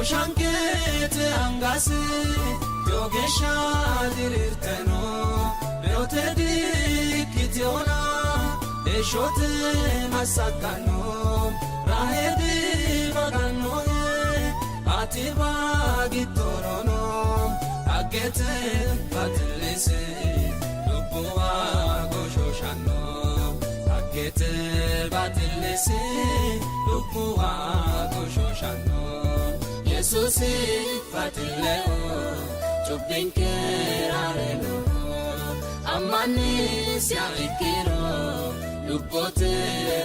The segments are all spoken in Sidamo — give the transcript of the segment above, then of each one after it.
Shooshanqete angasi lowo geeshsha diriirte no, reyote diikkitinona heeshshote massagganno. Rahe dimaggannohe, atiwa giddorono dhaggete baxillisi lubbuwa goshooshanno. Dhaggete baxillisi lubbuwa goshooshanno. Yesuusi baxilleho cubbinkera reyinoho. Ammannisiha ikkiro lubbote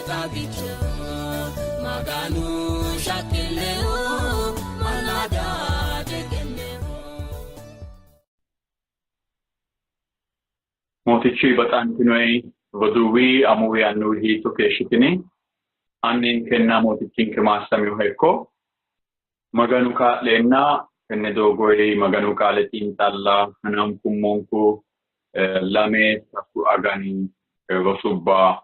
xagichoho. Maganu shaqqilleho mallaada diegenneho. Mootichu baxantinoe roduuwi, amuwi, annuwi hiitto keeshshitini? Anninkenna Mootichinke maassaminoha ikko. Maganu kaa'leenna tenne doogoyi Maganu qaale xiinxalla hananfummonku 2 3 agani rosubba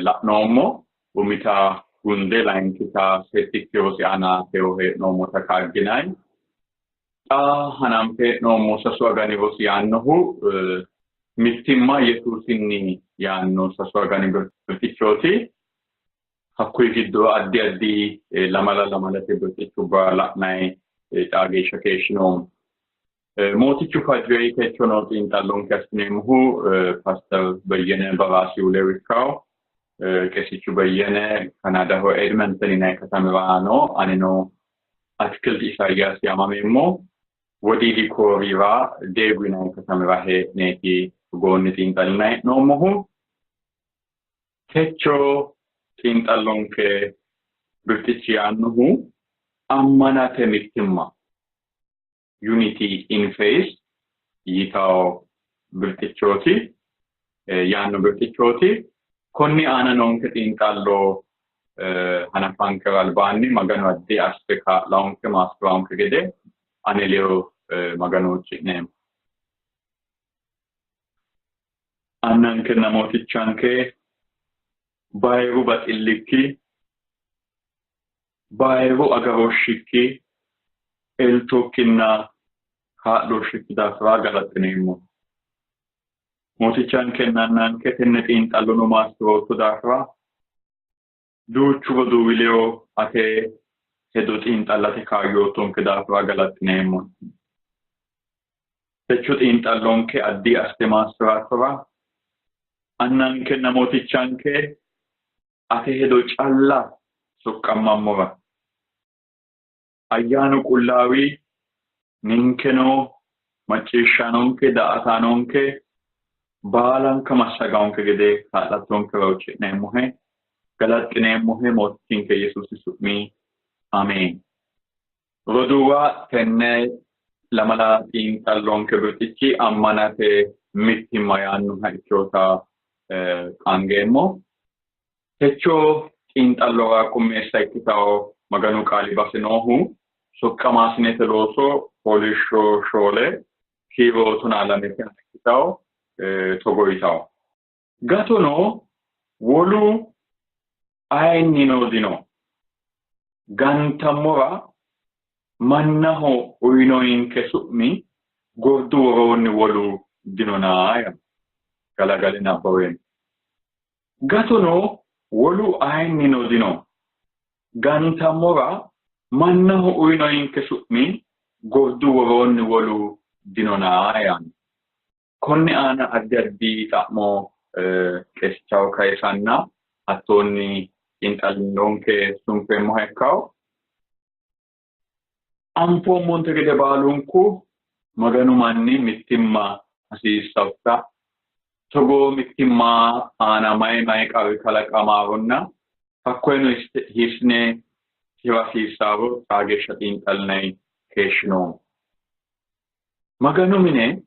la'noommo. Umita gunde layinkita settikki rosi aana tewo hee'noommota qaagginanni. Xa hananfe hee'noommo 3 agani rosi yaannohu mittimma Yesuusinni yaanno 3 agani birxichooti. Hakkuyi giddo addi addi lamala lamalate birxichubba la'nanni xaa geeshsha keeshshinoommo. Mootichu fajjoyi techono xiinxallonke assineemmohu Paaster Beyyene Baraasiu Leewikkawo. Qeesichu Beyyene Kanaadaho Edmonton yinanni katamira no. Anino Atikilti Isaayyaasi yaamameemmo. Wodiidi Koorira Deegu yinanni katamira hee'neeti togoonni xiinxallinanni hee'noommohu. Techo xiinxallonke birxichi yaannohu ammanate mittimma Unity in Faith yitawo birxichooti yaanno birxichooti. Konni aana noonke xiinxallo hanafankera albaanni Maganu addi asse kaa'laonke maassi'raonke gede ane ledo Magano huucci'neemmo. Annankenna Mootichanke bayiru baxillikki, bayiru agarooshshikki, eltokkinna kaa'looshshikki daafira galaxxineemmo. Mootichankenna Annanke tenne xiinxallono maassi'rootto daafira duuchu roduuwi ledo ate hedo xiinxallate kaayyoottonke daafira galaxxineemmo. Techo xiinxallonke addi asse maassi'rattora Annankenna Mootichanke ate hedo calla soqqammammora Ayyaanu Qullaawi ninkeno macciishshaanonke daa''ataanonke baalanka massagaonke gede kaa'lattonkera huucci'neemmohe, galaxxineemmohe Mootichinke Yesuusi su'mi ameen. Roduuwa, tenne lamala xiinxallonke birxichi ammanate mittimma yaannoha ikkinota qaangeemmo. Techo xiinxallora qummeessa ikkitanno Maganu qaali base noohu soqqamaasinete looso fooliishsho 4 kiiro 12 aana ikkitanno togo yitanno. Gatono wolu ayinnino dino. Gantammora mannaho uyinoyinke su'mi gordu woroonni wolu dinona yaanno. Galagale nabbaweemmo. Gatono wolu ayinnino dino. Gantammora mannaho uyinoyinke su'mi gordu woroonni wolu dinona yaanno. Konni aana addi addi xa'mo qeesichaho kayisanna hattoonni xiinxallonke sunfeemmoha ikkawo. Anfoommonte gede baalunku Maganu manni mittimma hasiissawota, togoo mittimma aana mayi mayi qarri kalaqamaaronna hakkoyeno hiissine tira hasiissaaro xaa geeshsha xiinxallinanni keeshshinoommo. Maganu mine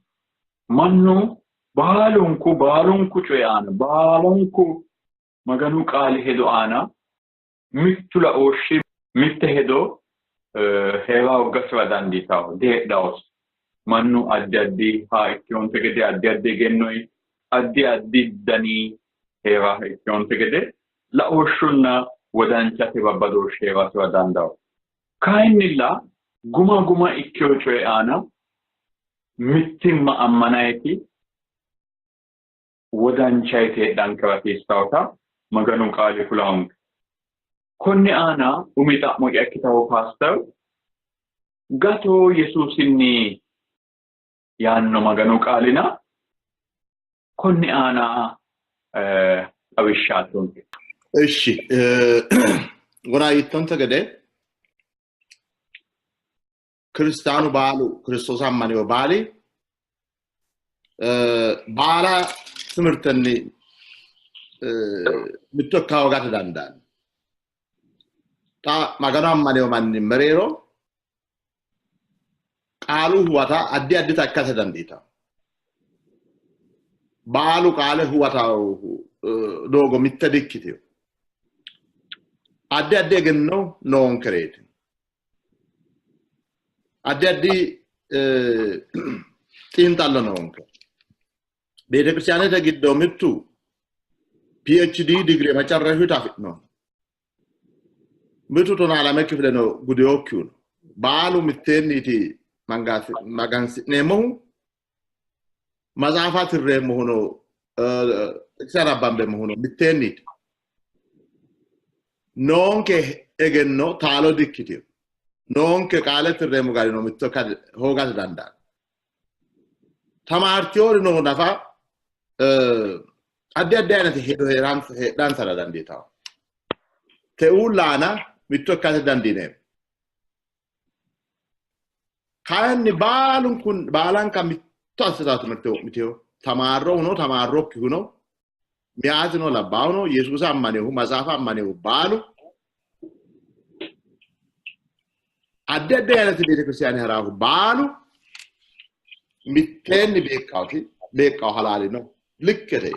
mannu baalunku baalunku coyi aana baalunku Maganu qaali hedo aana mittu laooshshi mitte hedo hee'ra hoogasira dandiitanno, diheedhannosi. Mannu addi addiha ikkinonte gede addi addi egennoyi addi addi dani hee'raha ikkinonte gede laooshshunna wodanchate babbadooshshi hee'rasira dandaanno. Kayinnilla guma guma ikkeyo coyi aana mittimma ammanayiti wodanchayiti heedhankera hasiissawota Maganu qaali kulawonke. Konni aana umi xa'mo'ya ikkitawo paaster, gato Yesuusinni yaanno Maganu qaalina konni aana xawishsha aattonke. እሺ ወላይቶንተ ገደ ክርስቲያኑ በዓሉ ክርስቶስ አማኔው ባሊ baala timirtenni mitto ikka hoogate dandaanno. Xa Magano ammaneyo manni mereero qaalu huwata addi addita ikkase dandiitanno. Baalu qaale huwatawo doogo mitte dikkitino. Addi addi egenno noonkereeti. Addi addi xiinxallo noonke. Beetekiristaanete giddo mittu PhD digire macarrashuta afi'no. Mitu tonaa lame kifileno gudeyokkihu no. Baalu mitteenniiti magansi'neemmohu, maxaafa tirreemmohuno, xiqise nabbambeemmohuno mitteenniiti. Noonke egenno taalo dikkitino. Noonke qaale tirreemmo garino mitto hoogate dandaanno. Tamaartiyorino nafa addi addi ayinete hedo heedhansara dandiitawo. Teuu laana mitto ikkate dandiineemmo. Kayinni baalunkun baalanka mitto assitawo timirte wo'miteyo. Tamaarrohuno tamaarrokkihuno miyaatino labbaahuno Yesuusa ammanehu maxaafa ammanehu baalu addi addi ayinete beetekiristiyaane haraahu baalu mitteenni beeqqawoti beeqqawo halaali no. Likkete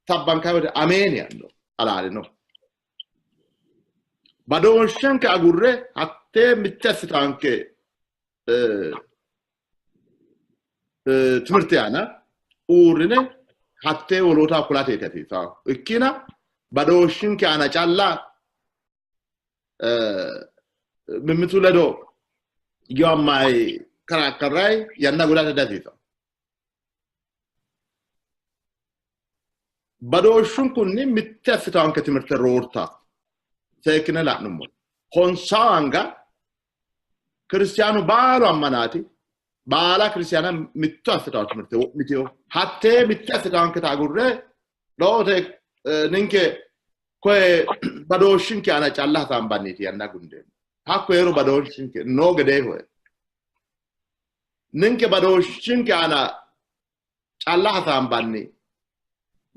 sabbankayi wote ameen yaanno halaali no. Badooshshenke agurre hattee mitte assitaanke timirte aana uurrine hattee wolootaho kulateeti hasiisawo. Ikkina badooshshinke aana calla mimmitu ledo giwammayi karakkarrayi yanna gudate dihasiisawo. Badooshshunkunni mitte assitaanke timirte roorta seekkine la'nummo. Honsawo anga kiristiyaanu baalu ammanaati baala kiristiyaana mitto assitawo timirte wo'miteyo. Hattee mitte assitaanketa agurre loote ninke koye badooshshinke aana calla hasaambanniiti yanna gundeemmo. Hakko heero badooshshinke noo gedeeho. Ninke badooshshinke aana calla hasaambanni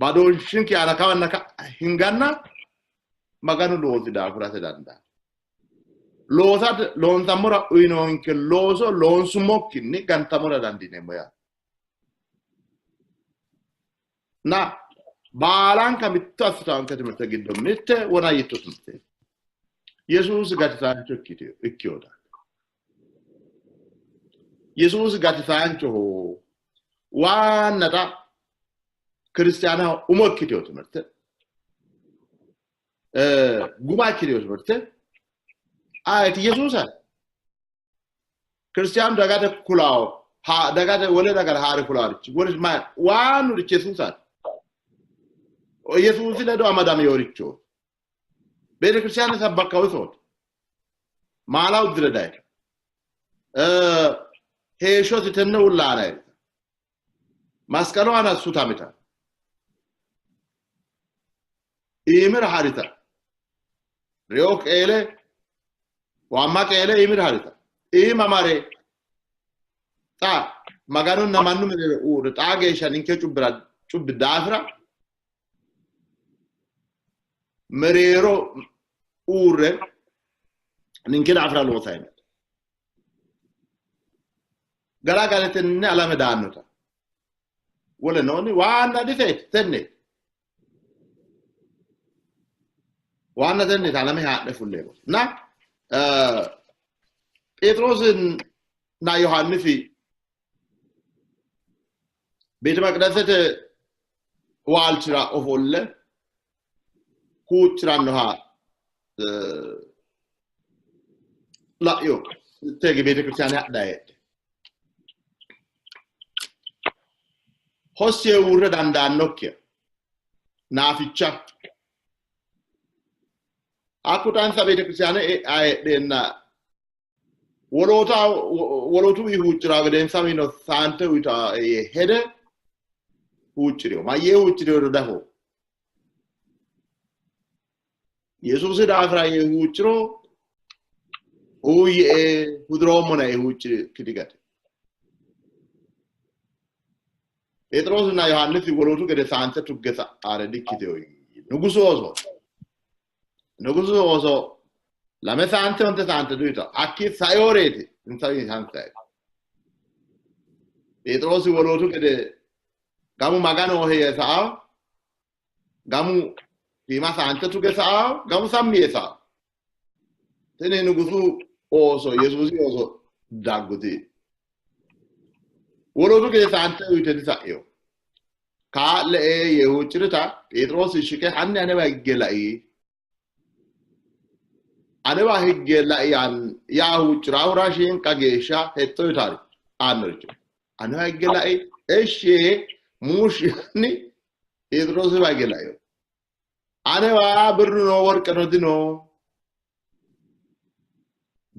badooshshinke aana kawanna ka'a hinganna Maganu loosi daafurate dandaanno. Loosate loonsammora uyinonke looso loonsummokkinni gantammora dandiineemmo yaate. Na baalanka mitto assitaanke timirte giddo mitte wona yitto timirte Yesuusi gatisaancho ikkiyota. Yesuusi gatisaanchoho waannata kiristiyaanaho umo ikkiteyo timirte guma ikkiteyo timirte ayeti Yesuusa kiristiyaanu dagate kulawo dagate wole dagara haare kulaworichi wole waannurichi Yesuusaati. Yesuusi ledo amadameyorichooti. Beetekiristiyaane sabbakkawo isooti. Maala uddire dayita. Heeshshosi tenne uulla aana heerita. Masqalu aana sutamita. Iimira harita. Reyo qeele waamma qeele iimira harita. Iima mare xa Maganunna mannu mereero uurre xaa geeshsha ninke cubbira cubbi daafira mereero uurre ninke daafira loosayi no. Galagale tenne alame daannota wole nooni waanna difeeti tenne waanna tenneeti alame haadhe fulleemo na Pheexiroosinna Yohaannisi beete maqidasete waalchira ofolle huuccirannoha la'yo tegi beetekiristiyaane hadhayi heedhe hosse uurre dandaannokkiha naaficha hakku xaansa beetekiristiyaane e'ayi heedheenna wolootu huucciraa gedensawiino saante uyita hede huucciriyo mayyee huucciriyo dafo Yesuusi daafira yee huucciro uuyye hudiroommona yee huuccirikki digate. Pheexiroosinna Yohaannisi wolootu gede saante tugge sa'aare dikkiteyo. Nugusu ooso. Nugusu ooso lame saante onte saante duyita. Hakki saioreeti insawiinni hansayi. Pheexiroosi wolootu gede gamu Maganoho yee sa'ao, gamu shiima saante tuge sa'ao, gamu sammi yee sa'ao. Tini nugusu ooso Yesuusi ooso dagguti. Wolootu gede saante uyite disa'ino. Kaa'le''e yee huucci'rita Pheexiroosi shiqe hanni anewa higge lai. Anewa higge lai yaa huucci'raahura shiinqa geeshsha hexxo yitari aannoricho. Anewa higge lai eshshi yee muushshi yaanni Pheexiroosiwa hige laino. Anewa birruno worqeno dino.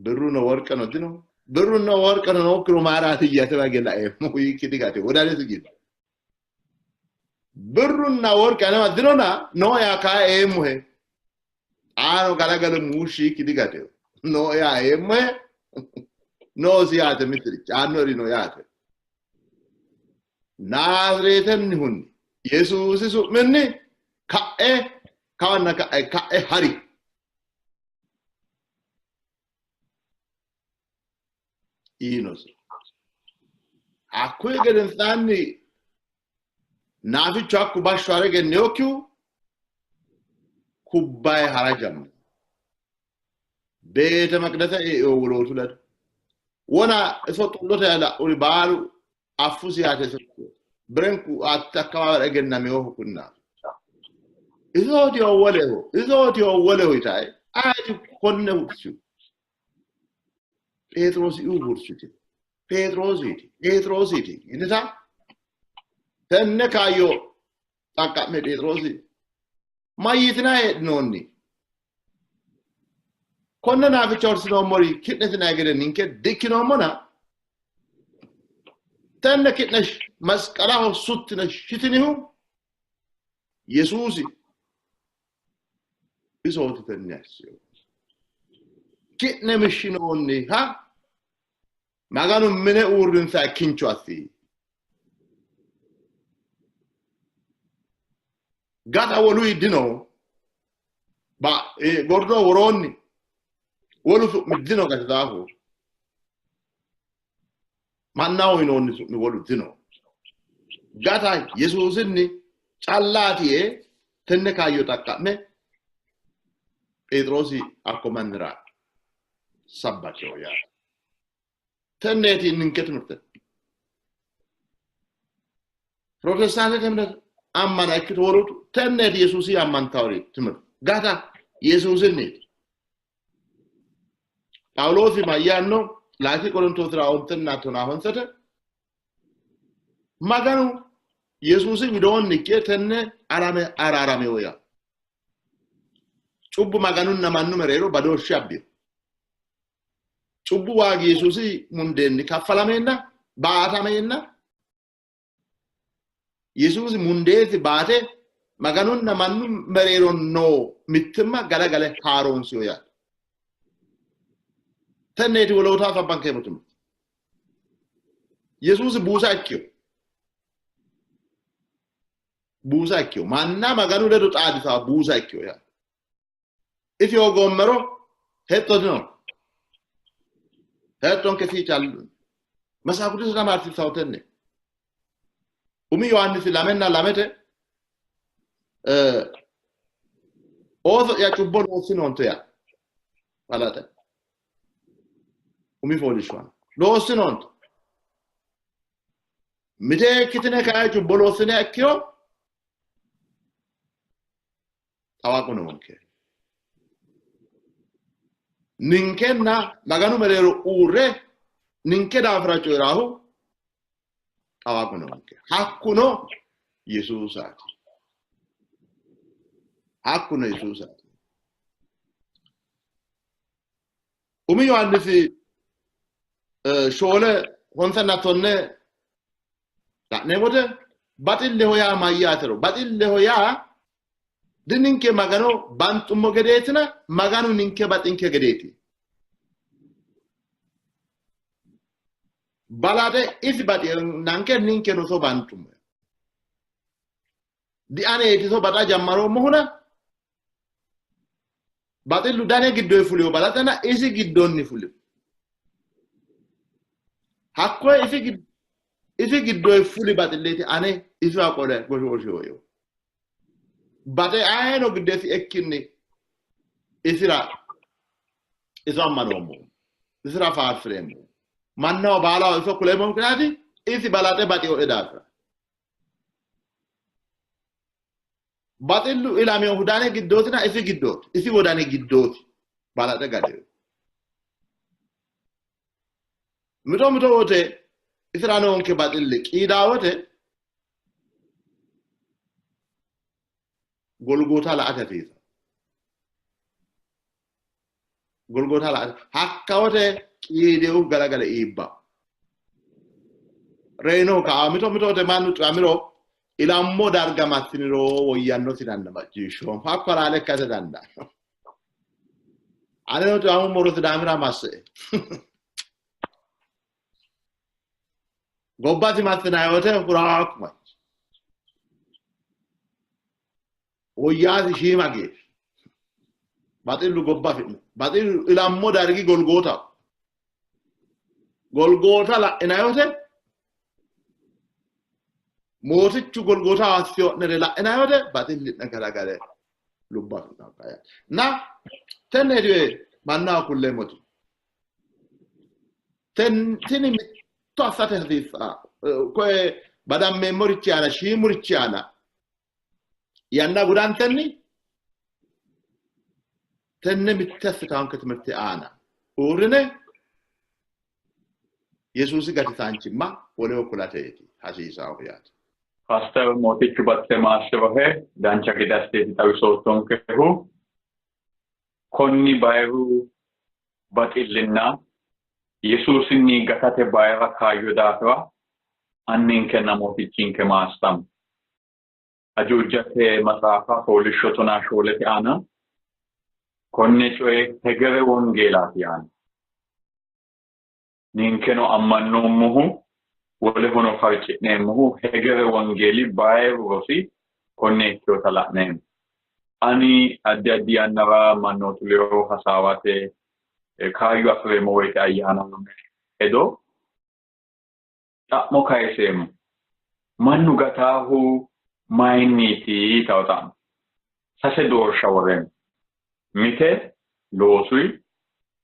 Birruno worqeno dino. Birruno worqeno nookkiro mayiraati atewa hige laeemmo yiikki digate wodanisi giddo. Birrunna worqe anewa dinona nooya kaa eemmohe. Xaano galagale muushshi yiikki digate. Nooya eemmohe. Noosi yaate mittirichi aannori no yaate. Naazireetennihunni Yesuusi su'minni ka'e kawanna ka'e ka'e hari. Yiinosi. Hakkuyi gedensaanni naafichu hakku bashsho hare egennewokkihu kubbaye hara jammari. Beete Maqidese e'eyo wolootu ledo. Wona iso xullote la'uri baalu affusi yaate iso birenku hatte akkawaawera egennaminohu kunnaati. Isooti woleho, isooti woleho yitae ayeti konne hursiu. Pheexiroosi iu hursiti. Pheexiroosi Pheexiroosi yinita tenne kaayyo xaqqa'me Pheexiroosi mayyitina heedhinoonni? Konne naaficha horsinoommori ki'ne tinayi gede ninke dikkinoommona tenne ki'ne masqalaho suttine shitinihu Yesuusi isooti tenne assinohu. Ki'ne mishshinoonniha Maganu mine uurrinsa kincho assi. Gata woluyi dino. Gordo woroonni wolu su'mi dino gatisaahu. Mannaho yinoonni su'mi wolu dino. Gata Yesuusinni callaati yee tenne kaayyo xaqqa'me Pheexiroosi hakko mannira sabbakino yaate. Tenneeti ninke timirte. Protestaantete እምነት ammana ikkito wolootu tenneeti Yesuusi ammantawori timirte. Gata Yesuusinniiti. Phaawuloosi mayyaanno Laati Qorontoosira ontenna tonaa honsete Maganu Yesuusi widoonni ikke tenne alame araaramino yaa. Cubbu Maganunna mannu mereero badooshshe abbino. Cubbu waagi Yesuusi mundeenni kaffalameenna baatameenna Yesuusi mundeesi baate Maganunna mannu mereero noo mittimma galagale haaroonsino yaate. Tenneeti wolootaho sabbankeemmo timirte. Yesuusi buusa ikkino. Buusa ikkino. Manna Maganu ledo xaadisaa buusa ikkino yaate. Isi hoogoommero hexxo dino. Hexxonke sii callu. Matsaaf Qidduusi tamaarsiisawo tenne. Umi Yohaannisi 2:2 ooso'ya cubbo loossinoonte yaa balaxe umi fooliishshuwa loossinoonte. Miteekkitine kayi cubbo loossiniha ikkiro xawaqu noonke. Ninkenna Maganu mereero uurre ninke daafira coyi'raahu xawaqu noonke. Hakkuno Yesuusaati. Hakkuno Yesuusaati. Umi Yohaannisi 4, 9 la'neemmo wote baxilleho yaa mayyaatero, baxilleho yaa dininke Magano banxummo gedeetina Maganu ninke baxinke gedeeti. Balaxe isi baxinanke ninkeno iso banxummo. Dianeeti iso baxa jammaroommohuna baxillu dane giddoyi fuliyo balaxena isi giddonni fuliyo. Hakkoye isi giddoyi fuli baxilleeti ane isiwa qole goshoosheyo. Baxe ayeno giddesi ekkinni isira iso ammanoommo. Isira faarsireemmo. Mannaho baalaho iso kuleemmo mikinaati isi balaxe baxioe daafira. Baxillu ilaminohu dane giddootina isi giddooti. Isi wodani giddooti. Balaxe galeyo. Mito mito wote isira noonke baxilli qiidaa wote Golgoota la'ate hasiisa. Golgoota la'ate. Hakka wote qiidehu galagale iibba. Reyinohu ka'a mito mito wote mannu xiwamiro ilammo darga massiniro woyyannosi danna macciishshoommo. Hakko halaale ikkase dandaanno. Aneno xiwamummoro Sidaamira masse. Gobbasi massinanni wote huraakku manchi. Woyyaasi shiima geeshsha. Baxillu gobba afi'no. Baxillu ilammo dargi Golgootaho. Golgoota la'inanni wote mootichu Golgootaho assiyo'nere la'inanni wote baxilli'ne galagale lubbo afi'no. Na tenne diwe mannaho kulleemmoti. Tini mitto assate hasiissa. Koye badammeemmorichi aana shiimurichi aana yanna gudantenni tenne mitte assitaanke timirte aana uurrine Yesuusi gatisaanchimma woleho kulateeti hasiisaahu yaate. Pastor Mootichu Batte maassirohe dancha gede assiteeti xawisoottonkehu. Konni bayiru baxillinna Yesuusinni gatate bayira kaayyo daafira anninkenna mootichinke maassamo. Ajuujate maxaafa fooliishsho 14 aana konne coye hegere wongeelaati yaanno. Ninkeno ammannoommohu wolehono farci'neemmohu hegere wongeeli bayiru rosi konne ikkinota la'neemmo. Ani addi addi yannara mannootu ledo hasaawate kaayyo afi'reemmo woyte ayyaanaame hedo xa'mo kayiseemmo. Mannu gataahu mayinniiti yitawo xa'mo. Sase doorsha woreemmo. Mite loosuyi,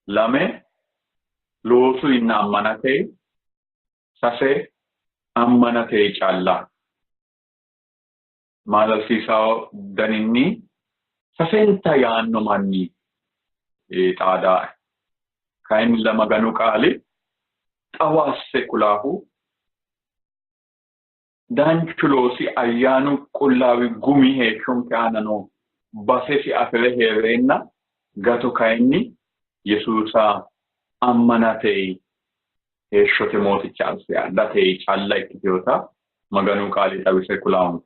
lame loosuyinna ammanatey, sase ammanatey calla. Maalalsiisawo daninni sasenta yaanno manni xaadaae. Kayinnilla Maganu qaali xawo asse kulaahu danchu loosi ayyaanu qullaawi gumi heeshshonke aana noo basesi afi're hee'reenna gato kayinni Yesuusa ammanatey heeshshote mooticha asse adhatey calla ikkitinota Maganu qaali xawise kulaanke.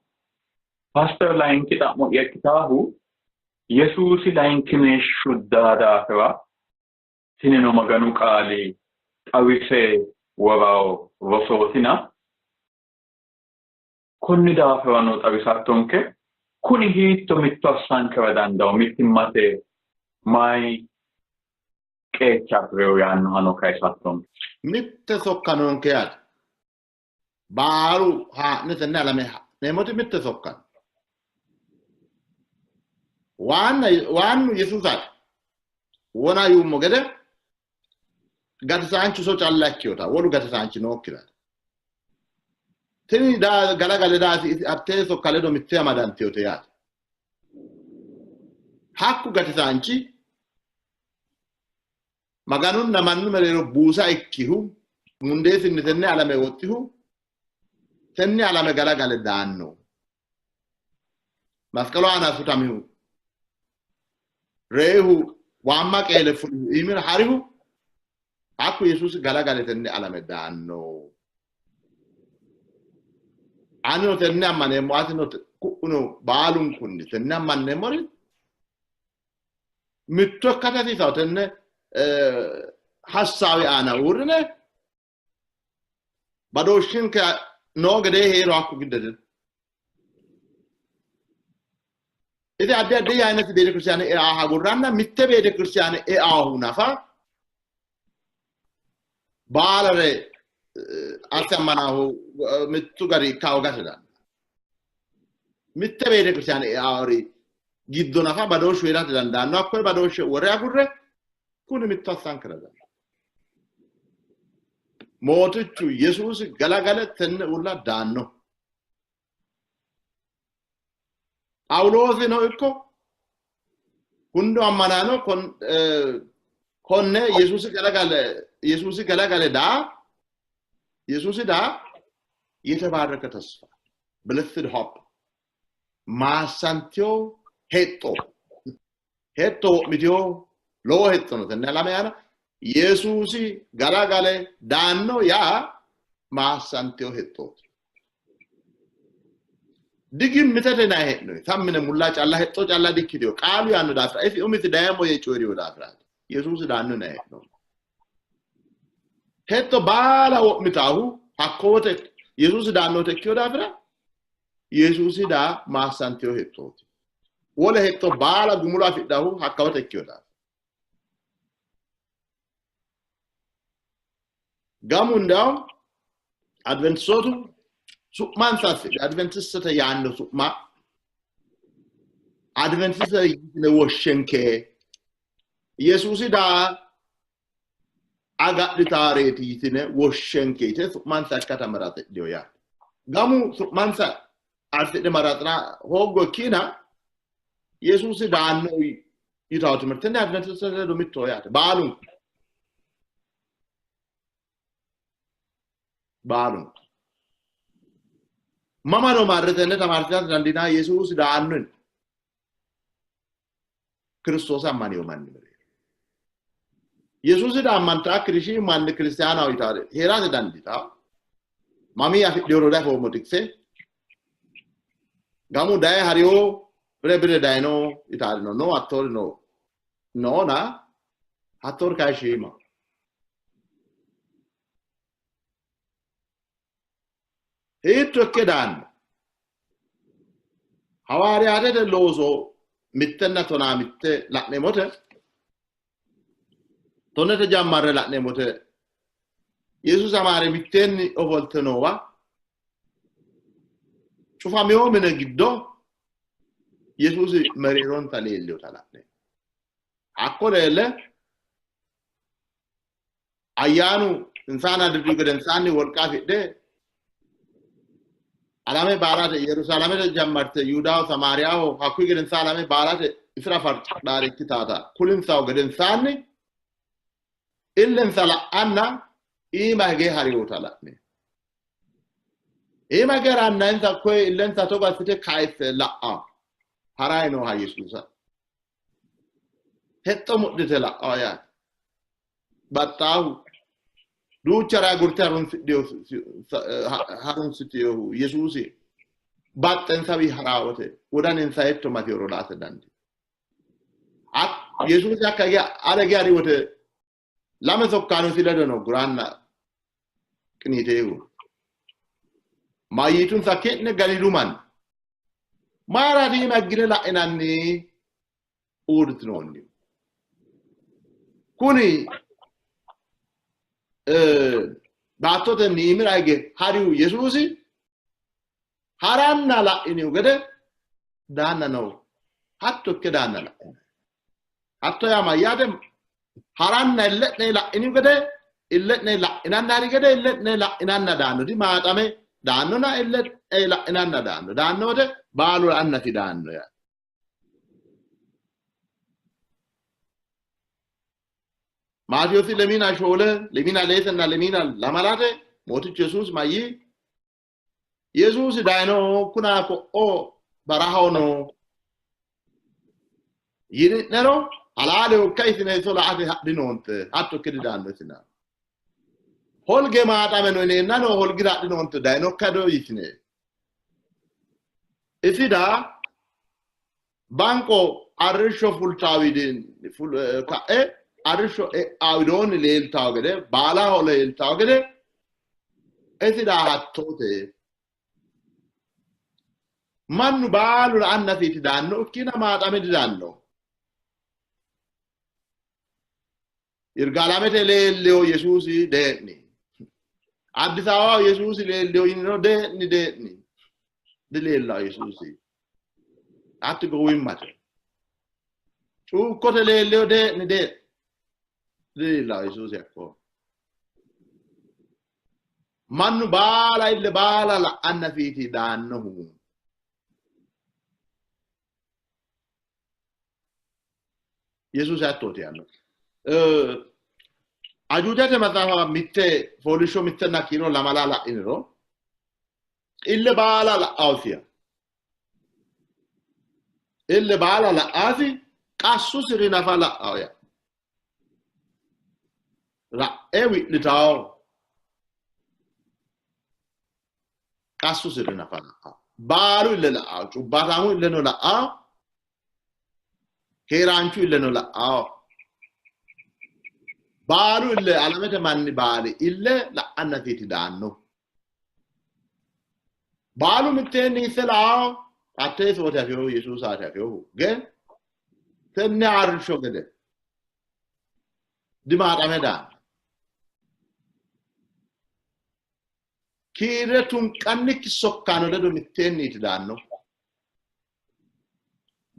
Pastor layinki xa'mo'ya ikkitaahu Yesuusi layinkimeeshshu daa daafira tinino Maganu qaali xawise worawo rosootina konni daafirano xawisattonke kuni hiitto mitto assankera dandawo mittimmate mayi qeecha afi'reyo yaannohano kayisattonke. Mitte sokka noonke yaate. Baaru haa'ne tenne alame ha'neemmoti mitte sokka no. Waannu Yesuusaati. Wona yuummo gede gatisaanchu iso calla ikkinota wolu gatisaanchi nookkita. Tini galagale daasi isi hattee sokka ledo mitte amadantinote yaate. Hakku gatisaanchi Maganunna mannu mereero buusa ikkihu mundeesinni tenne alame woxxihu tenne alame galagale daanno. Masqalu aana sutamihu reyihu waamma qeele fulihu iimira harihu hakku Yesuusi galagale tenne alame daanno. Anino tenne ammaneemmo, atino ku'uno baalunkunni tenne ammanneemmori mitto ikkate hasiisawo tenne hassaawi aana uurrine badooshshinke noo gedee heero hakku gidde dino. Isi addi addi ayineti beetekiristiyaane eaa agurranna mitte beetekiristiyaane eaahu nafa baalare asse ammanaahu mittu gari ikka hoogate dandaanno. Mitte beetekiristiyaane eaari giddo nafa badooshshu heerate dandaanno. Hakkoye badooshshe wore agurre kuni mitto assankera dandaanno. Mootichu Yesuusi galagale tenne uulla daanno. Phaawuloosino ikko hundu ammanaano konne Yesuusi galagale daa Yesuusi daa የተባረከ ተስፋ blessed hope maassantiyo hexxo hexxo wo'mitiyo lowo hexxo no tenne alame aana Yesuusi galagale daanno yaa maassantiyo hexxooti. Digimmitete nayi hee'noyi sammine mulla calla hexxo calla dikkitiyo qaalu yaanno daafira isi umisi dayeemmo yee coyi'riyo daafiraati Yesuusi daanno nayi hee'noommo. Hexxo baala wo'mitaahu hakko wote Yesuusi daannote ikkiyo daafira Yesuusi daa maassantiyo hexxooti. Wole hexxo baala gumulo afidhahu hakka wote ikkiyo daafira. Gamu እንዲያውም አድቨንቲስቶቱ su'mansa assidhe adventistete yaanno su'ma adventistete yine woshshenke Yesuusi daa agadhitaareeti yitine woshshenke yite su'mansa akkata maraxidhiyo yaate. Gamu su'mansa assidhe maraxira hooggo ikkina Yesuusi daanno yitawo timirtenni adventistete ledo mittoho yaate baalunku. Baalunku. Mamano marre tenne tamaarsiisate dandiinanni Yesuusi daanno Kiristoosi ammaniyo manni mereero. Yesuusi daa ammantaakkiri shiimu manni kiristaanaho yitaare heerate dandiitawo. Mamii afidhiyoro diafoommo xiqise. Gamu daye hariyo bire bire dayino yitaari no. No hattoori no. Noona hattoori kayi shiimaho. Hiitto ikke daanno? Hawaariyaatete looso mittenna tonaa mitte la'neemmote tonnete jammarre la'neemmote Yesuusi amaare mitteenni ofolte noowa cufamino mine giddo Yesuusi mereeronsa leellinota la'neemmo. Hakko leelle ayyaanu insa aana dirrihu gedensaanni wolqa afidhe alame baalate Yerusaalamete jammarte Yihudaho Samaariyaho hakkuyi gedensaanni alame baalate isira farcidhaare ikkitaata kulinsahu gedensaanni illensa la'anna iima hige hariwota la'ne. Iima hige haranna insa koye illensa togo assite kayisse la'a harayi nooha Yesuusa. Hexxo mudhite la'a yaate. Baxxaahu duuchare agurte harunsitinohu Yesuusi baxxensawi harawote wodaninsa hiitto matihoro laate dandiino. Yesuusi hakka hige ale hige hari wote lame sokkaanosi ledo no guraanna qiniiteehu. Mayyitunsa ki'ne Galiilu manni mayiraati iima higgine la'inanni uurritinoonni? Kuni baattotenni iimira hige harihu Yesuusi haranna la'inihu gede daanna no. Hatto ikke daanna la'ini. Hatto yaa mayyaate? Haranna ille'ne la'inihu gede ille'ne la'inanna hari gede ille'ne la'inanna daanno. Dimaaxame daannona ille'ne la'inanna daanno. Daanno wote baalu la'annasi daanno yaate. Maatewoosi lemiina shoole lemiina leesenna lemiina lamalate mootichu Yesuusi mayyi Yesuusi dayino kuna ko'o barahaho no yini'nero halaaleho ikka isine iso la'ate hadhinoonte hatto ikke didaanno isina holge maaxame no yineennano holgira hadhinoonte dayinokka do yitine isida banqo arrishsho fultaawi ka'e arrishsho e'aa widoonni leeltawo gede baalaho leeltawo gede isida hattoote mannu baalu la'annasiiti daanno ikkina maaxame didaanno. Yirgaalamete leelleho Yesuusi dee'ni. Addis Ababaho Yesuusi leelleho yiniro dee'ni dee'ni. Dileellaho Yesuusi. Hatti gowwimmate. Cuukkote leelleho dee'ni dee'ni. Dileellaho Yesuusi hakko. Mannu baala ille baala la'annasiiti daannohu. Yesuusi hattooti yaanno. Ajuujate maxaafa mitte fooliishsho mittenna kiiro lamala la'iniro ille baala la'aosiya. Ille baala la'aasi qassusiri nafa la'ao ya. La'e wi'litao. Qassusiri nafa la'ao. Baalu ille la'ao. Cubbaataamu illeno la'ao. Keeraanchu illeno la'ao. Baalu ille alamete manni baali ille la'annasiiti daanno. Baalu mitteenni hisse la'ao. Hattee isooti afinohu Yesuusaati afinohu. Ge tenne arrishsho gede dimaaxame daanno. Kiirre tunqannikki sokkaano ledo mitteenniiti daanno.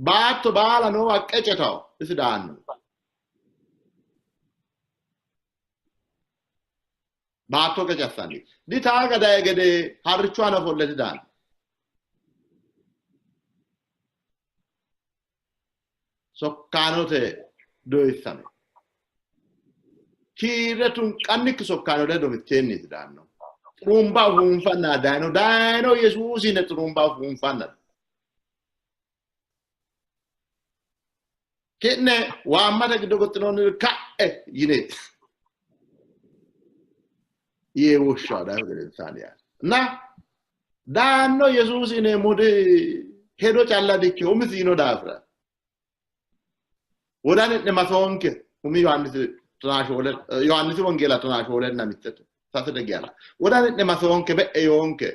Baatto baala noowa qecetaho isi daanno. Baatto qecassanni. Ditaaga daye gede harrichu aana ofolle didaanno. Sokkaanote doyissame. Kiirre tunqannikki sokkaano ledo mitteenniiti daanno. Xurumba ufuunfanna dayino dayino Yesuusi yine xurumba ufuunfanna. Ki'ne waammate giddo goxxinoonniri ka'e yine yee woshshawo dayihu gedensaani yaate. Na daanno Yesuusi yineemmoti hedo calla dikkino umisi yino daafira. Wodani'ne masoonke umi Yohaannisi tonaa shoole Yohaannisi wongeela tonaa shoolenna mittete sase degiyala. Wodani'ne masoonke be'e yoonke.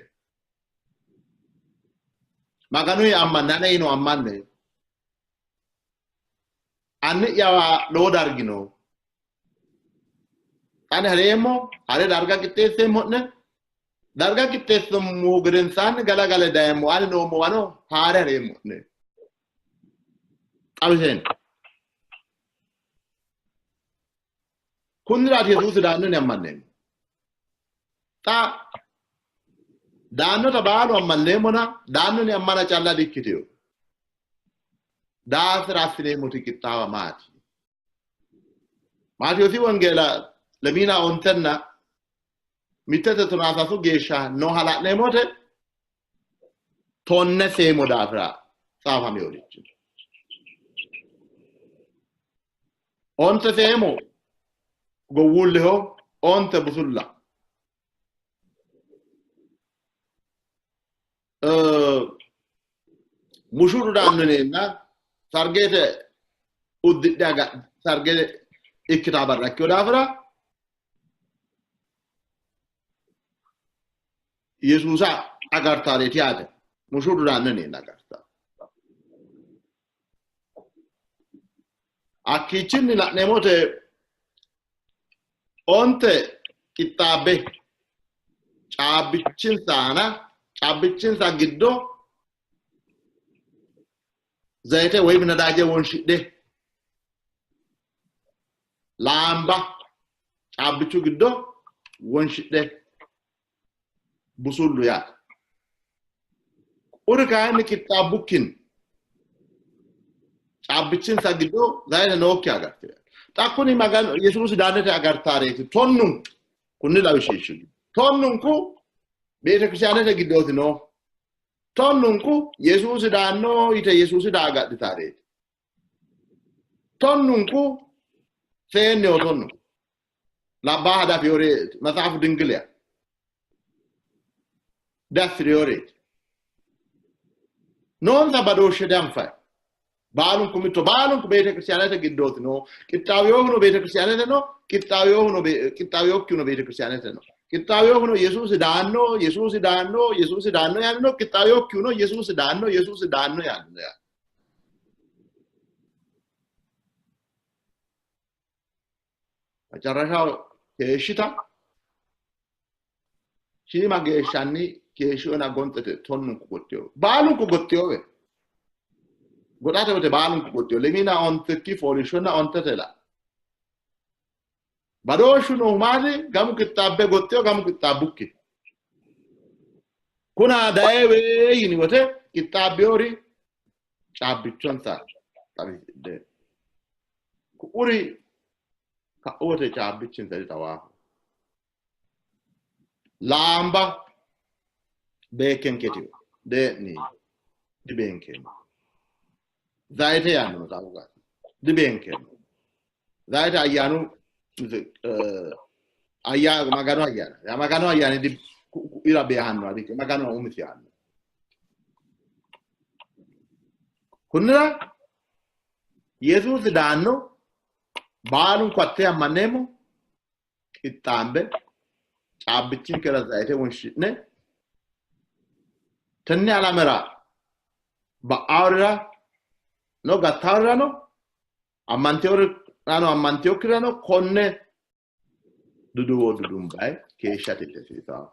Maganuyi ammanne ane yino ammanne. Anni'yawa lowo dargi no. Ani hareemmo hare darga qixxeesseemmo'ne. Darga qixxeessummohu gedensaanni galagale dayemmo ani noommowano haare hareemmo'ne. Xawiseen. Kunniraati Yesuusi daanno yine ammanneemmo. Xa daannota baalu ammanneemmona daanno yine ammana calla dikkitino. Daafira assineemmoti qixxaawa maati? Maatewoosi wongeela lemiina ontenna mittete tonaa sasu geeshsha nooha la'neemmote tonne seemo daafira xaafameworichi. Onte seemo gowwuulleho, onte busulla. Mushurru daanno yineenna sargete uddidhe sarge ikkitaa barra ikkino daafira Yesuusa agartaareeti yaate. Mushurru daanno yineenna agartaa. Hakkiichinni la'neemmote onte qixxaabbe caabbichinsa aana caabbichinsa giddo zayite woyim nadaaje wonshidhe laamba caabbichu giddo wonshidhe busullu yaate. Uri kayinni qixxaabbukkinni caabbichinsa giddo zayite nookki agartino. Xa kuni Maganu Yesuusi daannete agartaareeti tonnunku kunni lawishshi tonnunku beetekiristaanete giddooti noo tonnunku Yesuusi daanno yite Yesuusi daa agadhitaareeti tonnunku seenneho tonnu labbaaha dafiyooreeti matsaafu dingiliya daffiriyooreeti noonsa badooshshe danfayi baalunku mitto baalunku beetekiristaanete giddooti noo qixxaawiyohuno beetekiristaanete no qixxaawiyohuno qixxaawiyokkihuno beetekiristaanete no qixxaawiyohuno Yesuusi daanno Yesuusi daanno Yesuusi daanno yaanni no qixxaawiyokkihuno Yesuusi daanno Yesuusi daanno yaanni no yaanni. Macarashaho keeshshita shiima geeshshanni keeshshiona gonxete tonnunku goxxiyo baalunku goxxiyowe goxate wote baalunku goxxiyo lemina ontikki fooliishshonna ontete la badooshshu noohu maati gamu qixxaabbe goxxiyo gamu qixxaabbukki kuna dayewe yini wote qixxaabbiyori caabbichonsa xawisidhe ku'uri ka'u wote caabbichinsa dixawaahu laamba beekkenketiyo dee'ni dibeenkeemmo zayite yaanno maxaafu gaari dibeenkeemmo zayite ayyaanu Maganu ayyaana ya Maganu ayyaani ira beehanno adikke Maganu umisi yaanno kunnira Yesuusi daanno baalunku hatte ammanneemmo qixxaambe caabbichinkera zayite wonshi'ne tenne alamera ba'aorira no gattaorira no ammanteorirano ammanteokkirano konne duduwo dudumbayi keeshshate hasiisawo.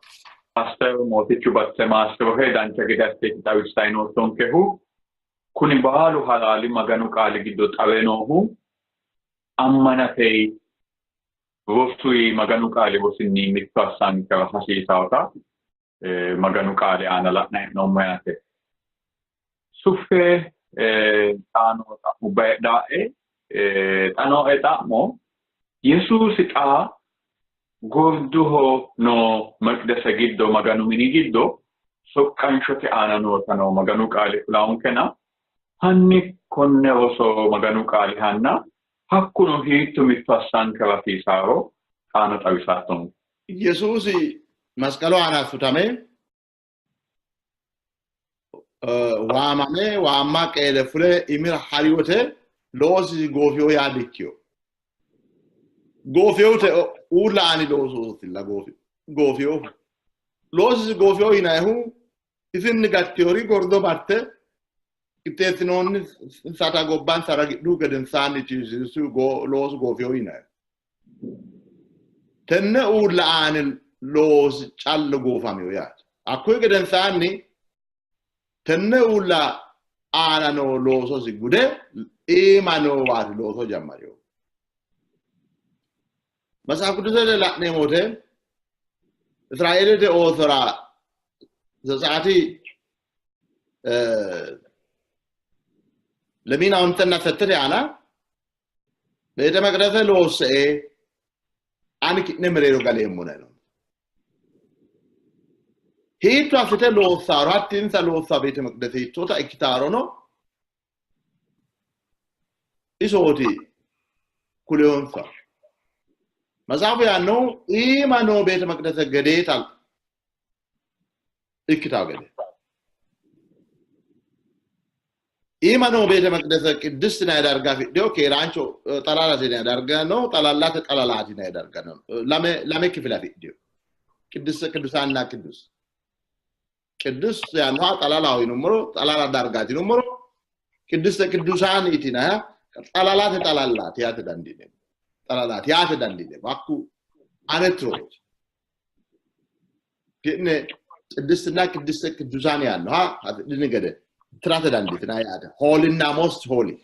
Paaster Mootichu Basse Maassirohe dancha gede assite xawissayi noottonkehu kuni baalu halaali Maganu qaali giddo xawe noohu ammanate rosuyi Maganu qaali rosinni mitto assankera hasiisaota Maganu qaali aana la'nayi hee'noommo yaate. Suffe xa noo xa'mubba heedhaae xa nooe xa'mo Yesuusi xa gorduho noo meqdese giddo Maganu mini giddo soqqanshote aana noota noo Maganu qaali kulaankena hanni konne roso Maganu qaali hanna hakkuno hiitto mitto assankera hasiisaaro xaano xawisattonke. Yesuusi masqalu aana sutame waamame waamma qeele fule imira hari wote loosisi goofiyo yaa dikkiyo goofiyote uulla aani loososilla goofiyohu loosisi goofiyo yinayihu isinni gattiyori gordo marte qixxeessinoonni sata gobbansa ragidhuhu gedensaanni loosu goofiyo yinayihu tenne uulla aani loosi callu goofamiyo yaate hakkuyi gedensaanni tenne uulla aana noo loososi gude iima noowaati looso jammariyo. Matsaaf qidusete la'neemmo wote Israeelete oosora Zetsaati lemiina ontenna settete aana beete meqdese loosse ani ki'ne mereero galeemmona yino. Hiitto assite loossaaro hatti insa loossa beete meqdese hiittoota ikkitaarono isooti kuleyonsa. Matsaafu yaannohu iima noo beete meqdese gedeeta ikkitawo gede. Iima noo beete meqdese qiddist yinanni darga afidhino keeraancho xalalate yinanni darga no xalallate xalalaati yinanni darga no lame kifile afidhino. Qiddist qiddusaanna qiddus. Qiddus yaannoha xalalaho yinummoro xalala dargaati yinummoro qiddiste qiddusaani yinanniha xalalate xalalaati yaate dandiineemmo. Xalalaati yaate dandiineemmo. Hakku ane tirooti. Ki'ne qiddistinna qiddiste qiddusaani yaannoha afidhini gede tirate dandiitinanni yaate. Hoolinna most holy.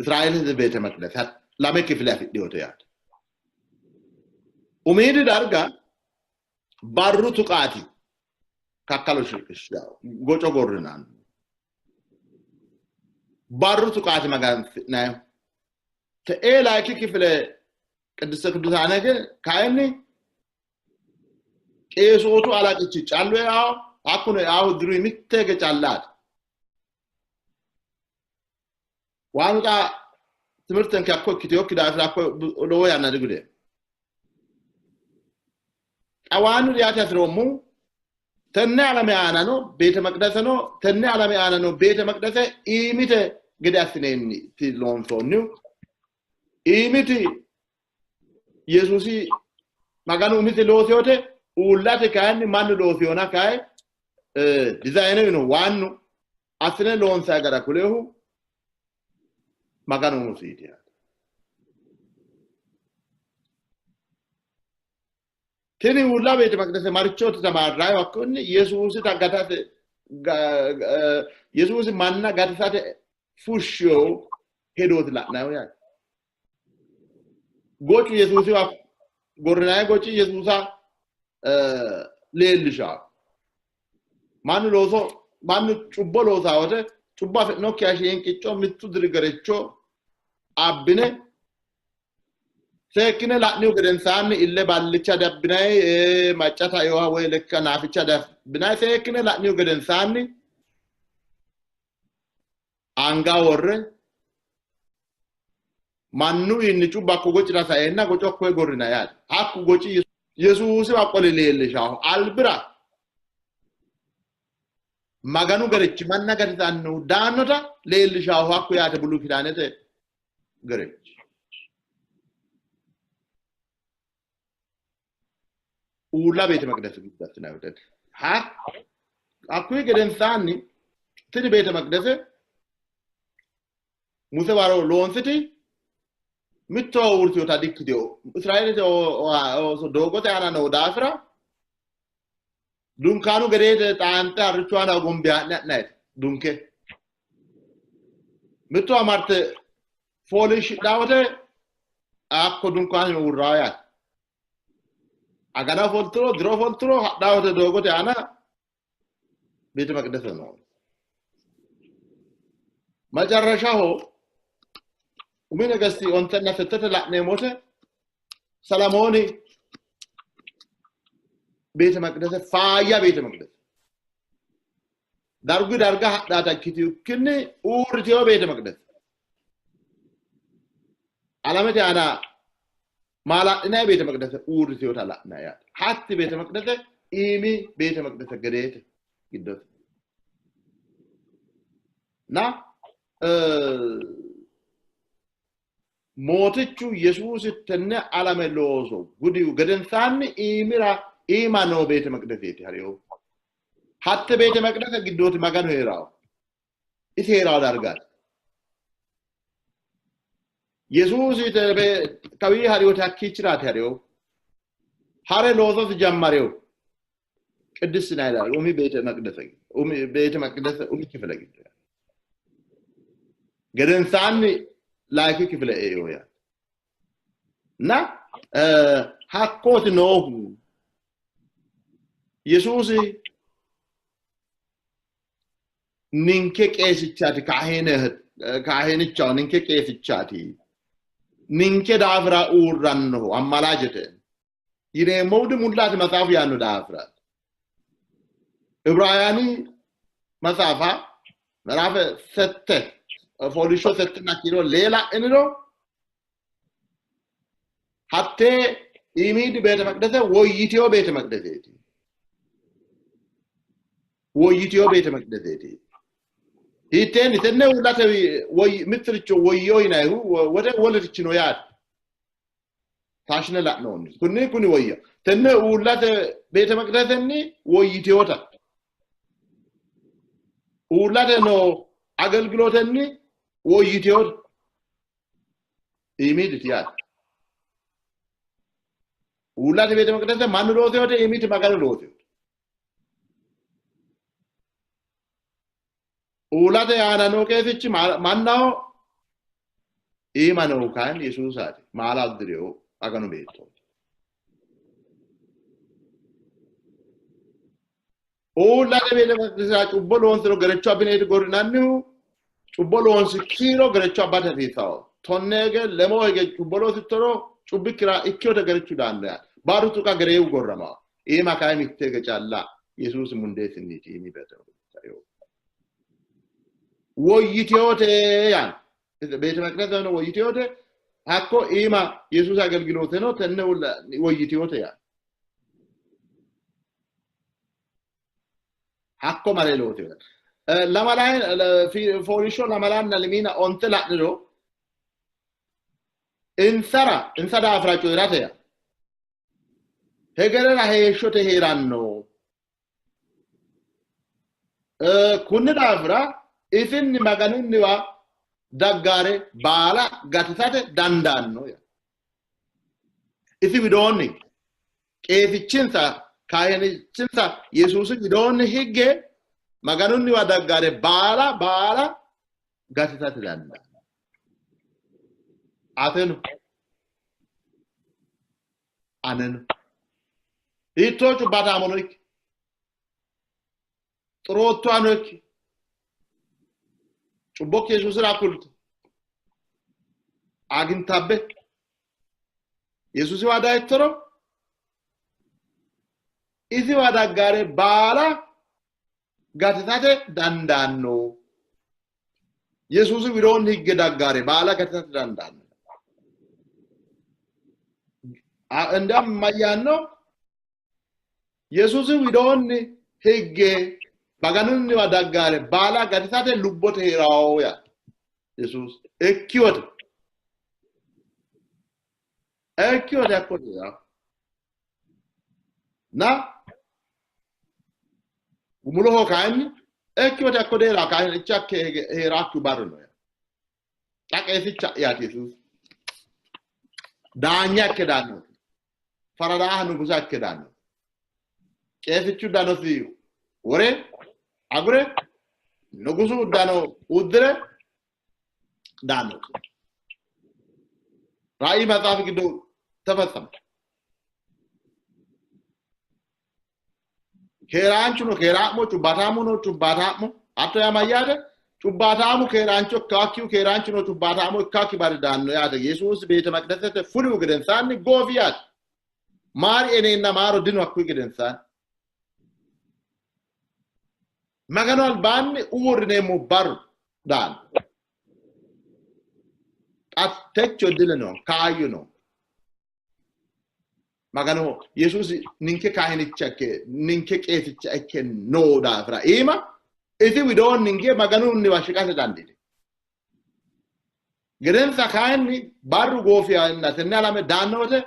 Israeelete beete meqdese lame kifile afidhinote yaate. Umiidi darga barru tuqaati kakkalo shiqishshawo goco gorrinanni. barru tuqaati magansi'nayihu. Te'ee layinki kifile ቅድስተ ቅዱሳን kayinni qeesootu alaqichi callu eao hakkuno eahu diru mitte hige callaati. Waanu xa timirtenke hakko ikkiteyookki daafira hakko lowo yanna digudeemmo. Xa waanu yaate hasiroommohu tenne alame aanano beete maqdaseno tenne alame aanano beete maqdase iimite gede assineenniti loonsoonnihu. Iimiti Yesuusi Maganu umisi loosiyote uullate kayinni mannu loosiyona kayi dizayine waannu assine loonsayi gara kulehu Maganu umisiiti yaate. Tini uulla beete maqdase marichooti tamaarrayi hakkunni Yesuusi gatate Yesuusi manna gatisate fushshiyo hedooti la'nayihu yaate. Gocu Yesuusiwa gorrinayi goci Yesuusa leellishawo. Mannu looso mannu cubbo loosaa wote cubbo afi'nokkiha shiinqicco mittu diri gerecho abbine seekkine la'nihu gedensaanni ille ballicha dabbinayi macca taeyoha woy lekka naaficha dabbinayi seekkine la'nihu gedensaanni anga worre mannuwiinni cubbu hakko gocira saeenna goco hakkoye gorrinayi yaate. Hakku goci Yesuusiwa qole leellishawo. Albira Maganu gerechi manna gatisannohu daannota leellishawo hakku yaate Bulu Kidaanete gerechi. Uulla beete maqdase giddo assinanni wote hakkuyi gedensaanni tini beete maqdase Muse waro loonsiti mittowa uurritewota dikkitino. Israeelete ooso doogote aana noo daafira dunkaanu gedeete xaanxe harrichu aana hogombe haa'ne ha'nayite dunke. Mittowa marte fooliishshidhaa wote hakko dunkaanu uurraa yaate. Agana ofolturo diro ofolturo hadhaa wote doogote aana beete maqidese no. Macarrashaho umi ነገስቲ ontenna settete la'neemmo wote Salamooni beete maqidese faayya beete maqidese dargu darga hadhaata ikkitukkinni uurriteyo beete maqidese alamete aana maala'linayi beete maqidese uurriteyota la'nayi yaate. Hatti beete maqidese iimi beete maqidese gedeete giddose na mootichu Yesuusi tenne alame looso gudihu gedensaanni iimira iima noo beete maqdaseeti hariyo. Hatte beete maqdase giddooti Maganu heerawo. Isi heerawo dargaati. Yesuusi kawii hariyote hakkiichiraati hariyo. Hare loososi jammareyo. Qiddist yinanni umi beete maqdase umi beete maqdase umi kifile giddo gedensaanni layinki kifile eeo yaate. Na hakkooti noohu Yesuusi ninke qeesichaati kaahinichaho ninke qeesichaati ninke daafira uurrannoho ammalaajete yineemmohu dimullaati matsaafu yaanno daafiraati. Ibraayani matsaafa ምዕራፍ sette fooliishsho settenna kiiro lee la'iniro hattee iimiidi beete maqdese woyyiteyo beete maqdeseeti. Woyyiteyo beete maqdeseeti. Hiitteenni tenne uullate mittiricho woyyo yinayihu wote wolirichi no yaate. Taashine la'noonni. Kunni kuni woyya. Tenne uullate beete maqdesenni woyyiteyota. Uullate noo agelgilotenni woyyiteyota. Iimiiditi yaate. Uullate beete maqdese mannu looseyote iimiidi Maganu looseyote. Uullate aana noo qeesichi mannaho iima noohu kayinni Yesuusaati. Maala uddireyo Maganu beettooti. Uullate beete maqdesera cubbo loonsiro gerecho abbineeti gorrinannihu Cubbo loonsi kiiro gerecho abbate hasiisawo. Tonne hige lemo hige cubbo loosittoro cubbikkira ikkiyote gerechu daanno yaate. Baaru tuqa gereewu gorramawo. Iima kayi mitte hige calla Yesuusi mundeesinniiti iimi beete woyyiteyote yaanno. Beete meqdeseno woyyiteyote hakko iima Yesuusi agelgilooteno tenne woyyiteyote yaanno. Hakko mare loote. Lamala fooliishsho lamalanna lemiina onte la'niro insara insa daafira coyi'rate yaa hegerera heeshshote hee'ranno. Kunni daafira isinni Maganunniwa daggaare baala gatisate dandaanno. Isi widoonni qeesichinsa kaahinichinsa Yesuusi widoonni higge Maganunniwa daggaare baala baala gatisate dandaanno. Ateno aneno hiittoo cubbaataamono ikki xuroottuwano ikki cubbokki Yesuusira kulte agintabbe Yesuusiwa dayittoro isiwa daggare baala gatisate dandaanno. Yesuusi widoonni higge daggare baala gatisate dandaanno. እንዲያም mayyaanno Yesuusi widoonni higge Maganunniwa daggaare baala gatisate lubbote heerawo yaa Yesuusi ikkiwote ikkiwote hakko heerawo na gumuloho kayinni ikkiwote hakko deerawo kayinni ichi heeraakkihu barru no yaa xa qeesicha yaati Yesuusi daanya ikke daannooti faradaaha nugusa ikke daannooti qeesichu danosi wore agure nugusu uddano uddire daannooti ራእይ መጽሐፍ giddo ተፈጸመ። keeraanchuno keeraa'mo cubbaataamuno cubbaataa'mo hatto yaa mayyaate cubbaataamu keeraancho ikkaakkihu keeraanchuno cubbaataamo ikkaakki bari daanno yaate Yesuusi beete maqdesete fulihu gedensaanni goofi yaate maari eneenna maaro dino hakkuyi gedensaanni Maganu albaanni uurrineemmo barru daanno xa techo dile no kaayyo no Maganu Yesuusi ninke kaahinicha ikke ninke qeesicha ikke noo daafira iima isi widoonni hinge Maganunniwa shiqate dandiine. Gedensa kayinni barru goofiyanna tenne alame daanno wote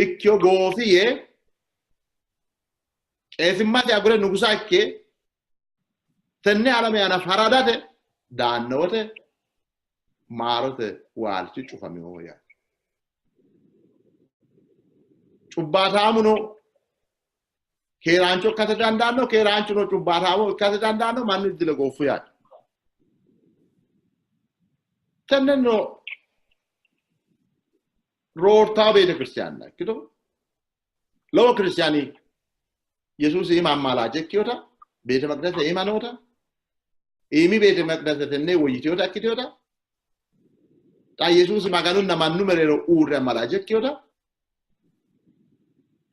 ikkiyo goofi yee qeesimmate agure nugusa ikke tenne alame aana faradate daanno wote maarote waalchi cufaminoho yaate. Cubbaataamuno keeraancho ikkate dandaanno keeraanchuno cubbaataamo ikkate dandaanno mannu iddile goofu yaate. Tenneno roortawo beete ክርስቲያንና ikkito lowo ክርስቲያኒ Yesuusi iima ammaalaaje ikkiyota beete maqdese iima noota iimi beete maqdese tenne woyyitiyota ikkitiyota xa Yesuusi Maganunna mannu mereero uurre ammaalaaje ikkiyota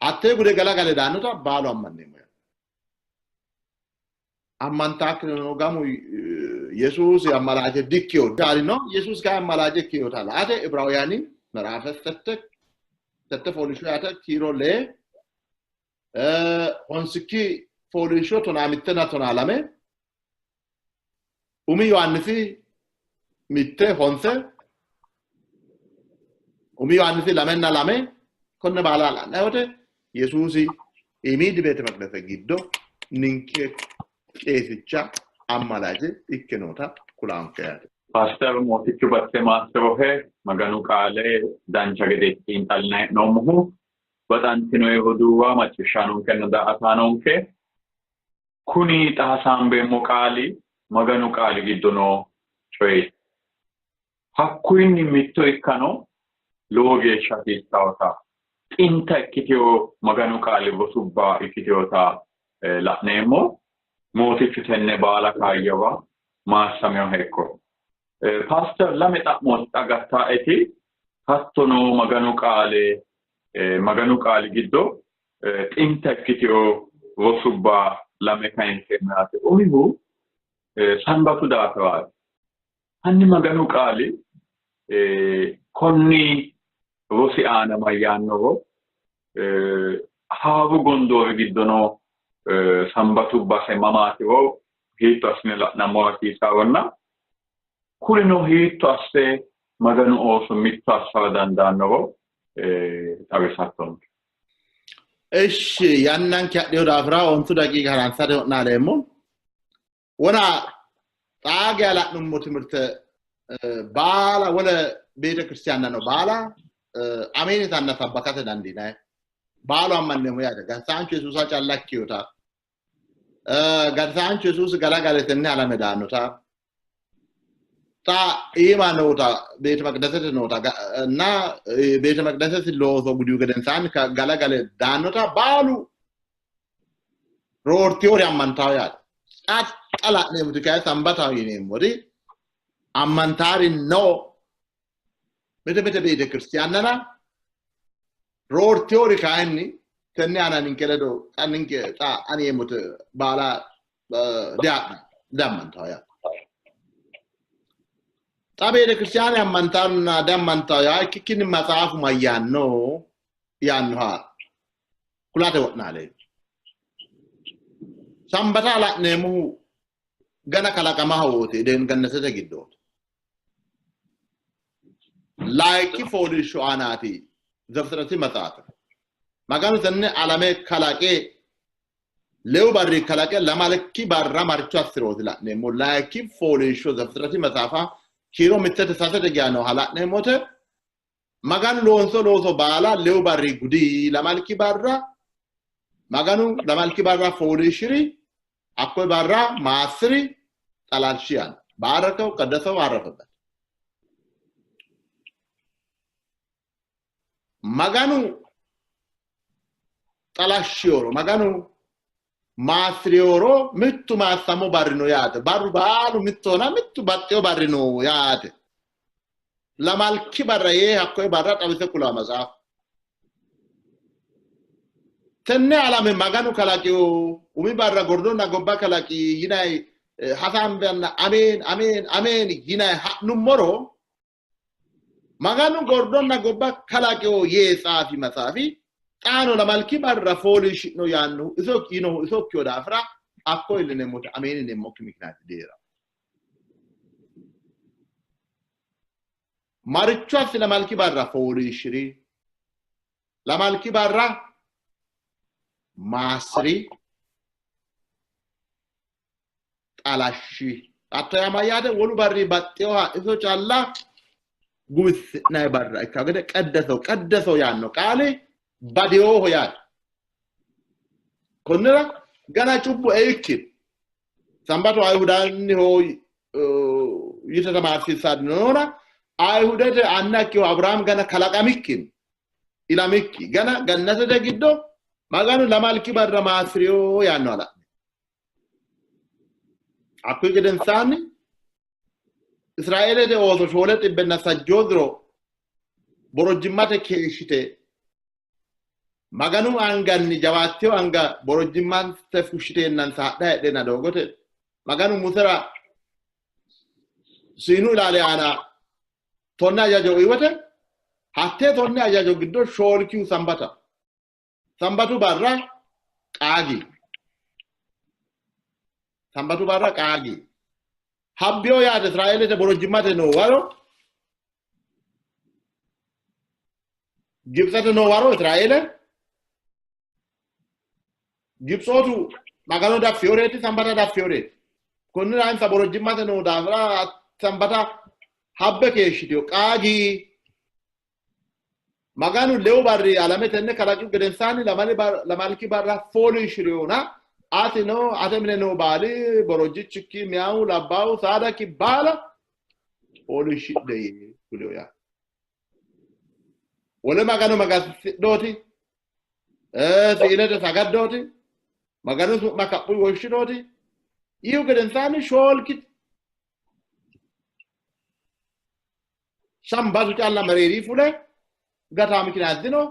hattee gude galagale daannota baalu ammanneemmo yaate. Ammantaakkirino gamu Yesuusi ammalaaje dikkiyo daalino Yesuusi kayi ammalaaje ikkiyota laate Ibraawuyaani ምዕራፍ sette fooliishsho yaate kiiro lee honsikki fooliishsho tonaa mittenna tonaa lame umi Yohaannisi mitte honse umi Yohaannisi lamenna lame konne baala la'nanni wote Yesuusi iimiidi beete maqdese giddo ninke qeesicha ammalaaje ikke noota kulaanke yaate. Paaster Mootichu Batte Maassirohe Maganu qaale dancha gede xiinxallinanni hee'noommohu baxantino roduuwa macciishshaanonkenna daa''ataanonke kuni xa hasaambeemmo qaali Maganu qaali giddo noo coyeeti. Hakkuyinni mitto ikkano lowo geeshsha hasiissawota xinta ikkitewo Maganu qaali rosubba ikkitewota la'neemmo. Mootichu tenne baala kaayyawa Maassaminoha ikko. Paaster lame xa'mooti xagattaeti hattono Maganu qaale Maganu qaali giddo xinta ikkitewo rosubba lame kayinseemmo yaate. Umihu Sambatu daafiraati. Hanni Maganu qaali konni rosi aana mayyaannoro haaru gondoori giddono Sambatu base mamaatiro hiitto assine la'nammora hasiisaaronna kurino hiitto asse Maganu ooso mitto assara dandaannoro xawisattonke. Eshi yannanke adhino daafira 9 daqiiqa haransate ho'naaleemmo. Wona xaa geya la'nummo timirte baala wole beete kiristiyaannano baala ameen yitanna sabbakate dandiinayi. Baalu ammanneemmo yaate. Gatisaanchu Yesuusa calla ikkiyota, Gatisaanchu Yesuusi galagale tenne alame daannota, xa iima noota beete maqidasete noota na beete maqidasete looso gudihu gedensaanni galagale daannota baalu roortiyori ammantawo yaate. Xa xa la'neemmoti kayi sambataho yineemmori ammantaari no mite mite beete kiristiyaannara roortiyori kayinni tenne aana ninke ledo xa ninke xa ani yeemmote baala diammantawo yaate. Xa beete kiristiyaane ammantanna diammantawo yaa ikkikkinni maxaafu mayyaanno yaannoha kulate wo'naaleemmo. Sambata la'neemmohu gana kalaqamahooti Edeni gannatete giddooti. Layinki fooliishsho aanaati Zefixireti maxaafi. Maganu tenne alame kalaqe lewu barri kalaqe lamalki barra marcho assirooti la'neemmo. Layinki fooliishsho Zefixireti maxaafa kiiro 1 3 geya nooha la'neemmote Maganu loonso looso baala lewu barri gudi lamalki barra Maganu lamalki barra fooliishshiri hakkoye barra maassiri xalalshi yaanno. Baarakau qaddasau arafebbet. Maganu xalashshioro Maganu maassirioro mittu maassamo barri no yaate. Barru baalu mittona mittu baxxeyo barri no yaate. Lamalki barra yee hakkoye barra xawise kulawo maxaafu. Tenne alame Maganu kalaqiyo umi barra gordonna gobba kalaqi yinayi hasaambanna ameen ameen ameen yinayi ha'nummoro Maganu gordonna gobba kalaqiyo yee tsaafi maxaafi xaano lamalki barra fooliishshi'no yaannohu iso yinohu iso ikkiyo daafira hakko iillineemmote ameen yineemmokki mikinaati dihee'ranno. Maricho assi lamalki barra fooliishshiri, lamalki barra maassiri, xalashshi. Hatto yaa mayyaate? Wolu barri baxxeyoha iso calla guwisi'nayi barra ikkawo gede qeddeso qeddeso yaanno qaali badeyooho yaate. Konnira gana cubbu eikki Sambatu Ayihudanniho yite tamaarsiissanni noona Ayihudete anna ikkihu Abiraam gana kalaqamikki ilamikki gana gannatete giddo Maganu lamalki barra maassiriyo yaanno ala'ne. Hakkuyi gedensaanni Israeelete ooso 750 diro borojjimmate keeshshite Maganu anganni jawaatteyo anga borojjimmate fushshiteennansa hadha heedheenna doogote Maganu Musera Siinu ilaali aana 10 hajajo uyi wote hattee 10 hajajo giddo 4 Sambata. Sambatu barra qaagi. Sambatu barra qaagi. Habbiyo yaate Israeelete borojjimmate noo waro Gibitsete noo waro Israeele Gibitsootu Magano daffeyoreeti Sambata daffeyoreeti. Konnira insa borojjimmate noo daafira Sambata habbe keeshshiteyo qaagi. Maganu lewu barri alame tenne kalaqihu gedensaanni lamalki barra fooliishshiriyona atino ate mine noo baali borojjichikki miyawu labbaahu saadakki baala fooliishshidhe yee kuliyo yaate. Wole Magano magansidhooti, siilete sagaddooti, Maganu su'ma kaphu woshshinooti. Yiihu gedensaanni 4 Sambatu calla mereeri fule gataa mikinaat dino.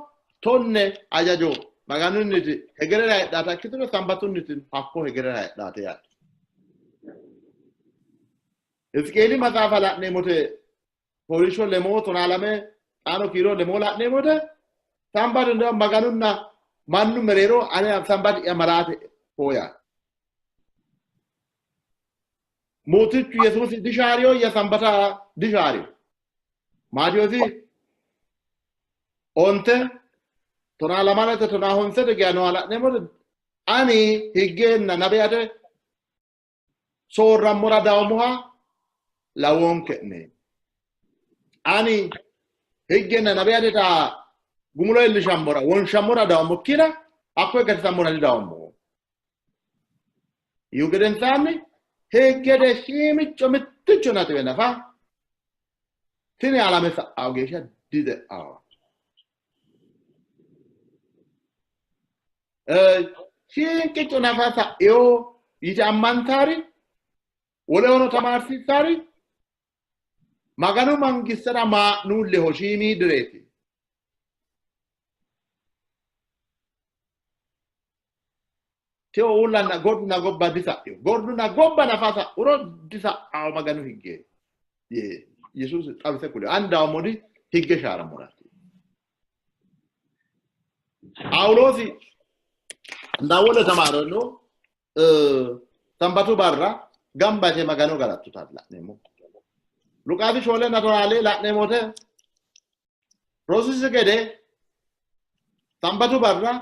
Tonne hajajo Maganunniti hegerera heedhaata ikkituro sambatunniti hakko hegerera heedhaate yaate. Hizqeeli maxaafa la'neemmote fooliishsho lemoo tonaa lame xaano kiiro lemoo la'neemmote sambatu Maganunna mannu mereero ane sambati'ya malaate hoo yaate. Mootichu Yesuusi dishaariyo ya sambata dishaariyo. Maatiyoosi 9 12 15 geya nooha la'neemmote ani higgeenna nabiyate soorrammora dawommoha lawoonke'ne. Ani higgeenna nabiyate ta gumulo iillishammora wonshammora dawommokkina hakkoye gatisammora didawommo. Yihu gedensaanni higgete shiimicco mitticho naxiwe nafa tini alame sa'ao geeshsha dide'ao. Shiinqicco nafa sa'eo yite ammantaari wolehono tamaarsiissaari Maganu mangistera maa'nuulleho shiimiidireeti. Teo uullanna gorduna gobba disa'ino. Gorduna gobba nafa sa'uro disa'ao Maganu higge yee Yesuusi xawise kuli. Ani dawoommori higge shaarammoraati. Phaawuloosi wole tamaareno Sambatu barra gamba yite Magano galattuta la'neemmo. Luqaasi 4:12 la'neemmote rosisi gede Sambatu barra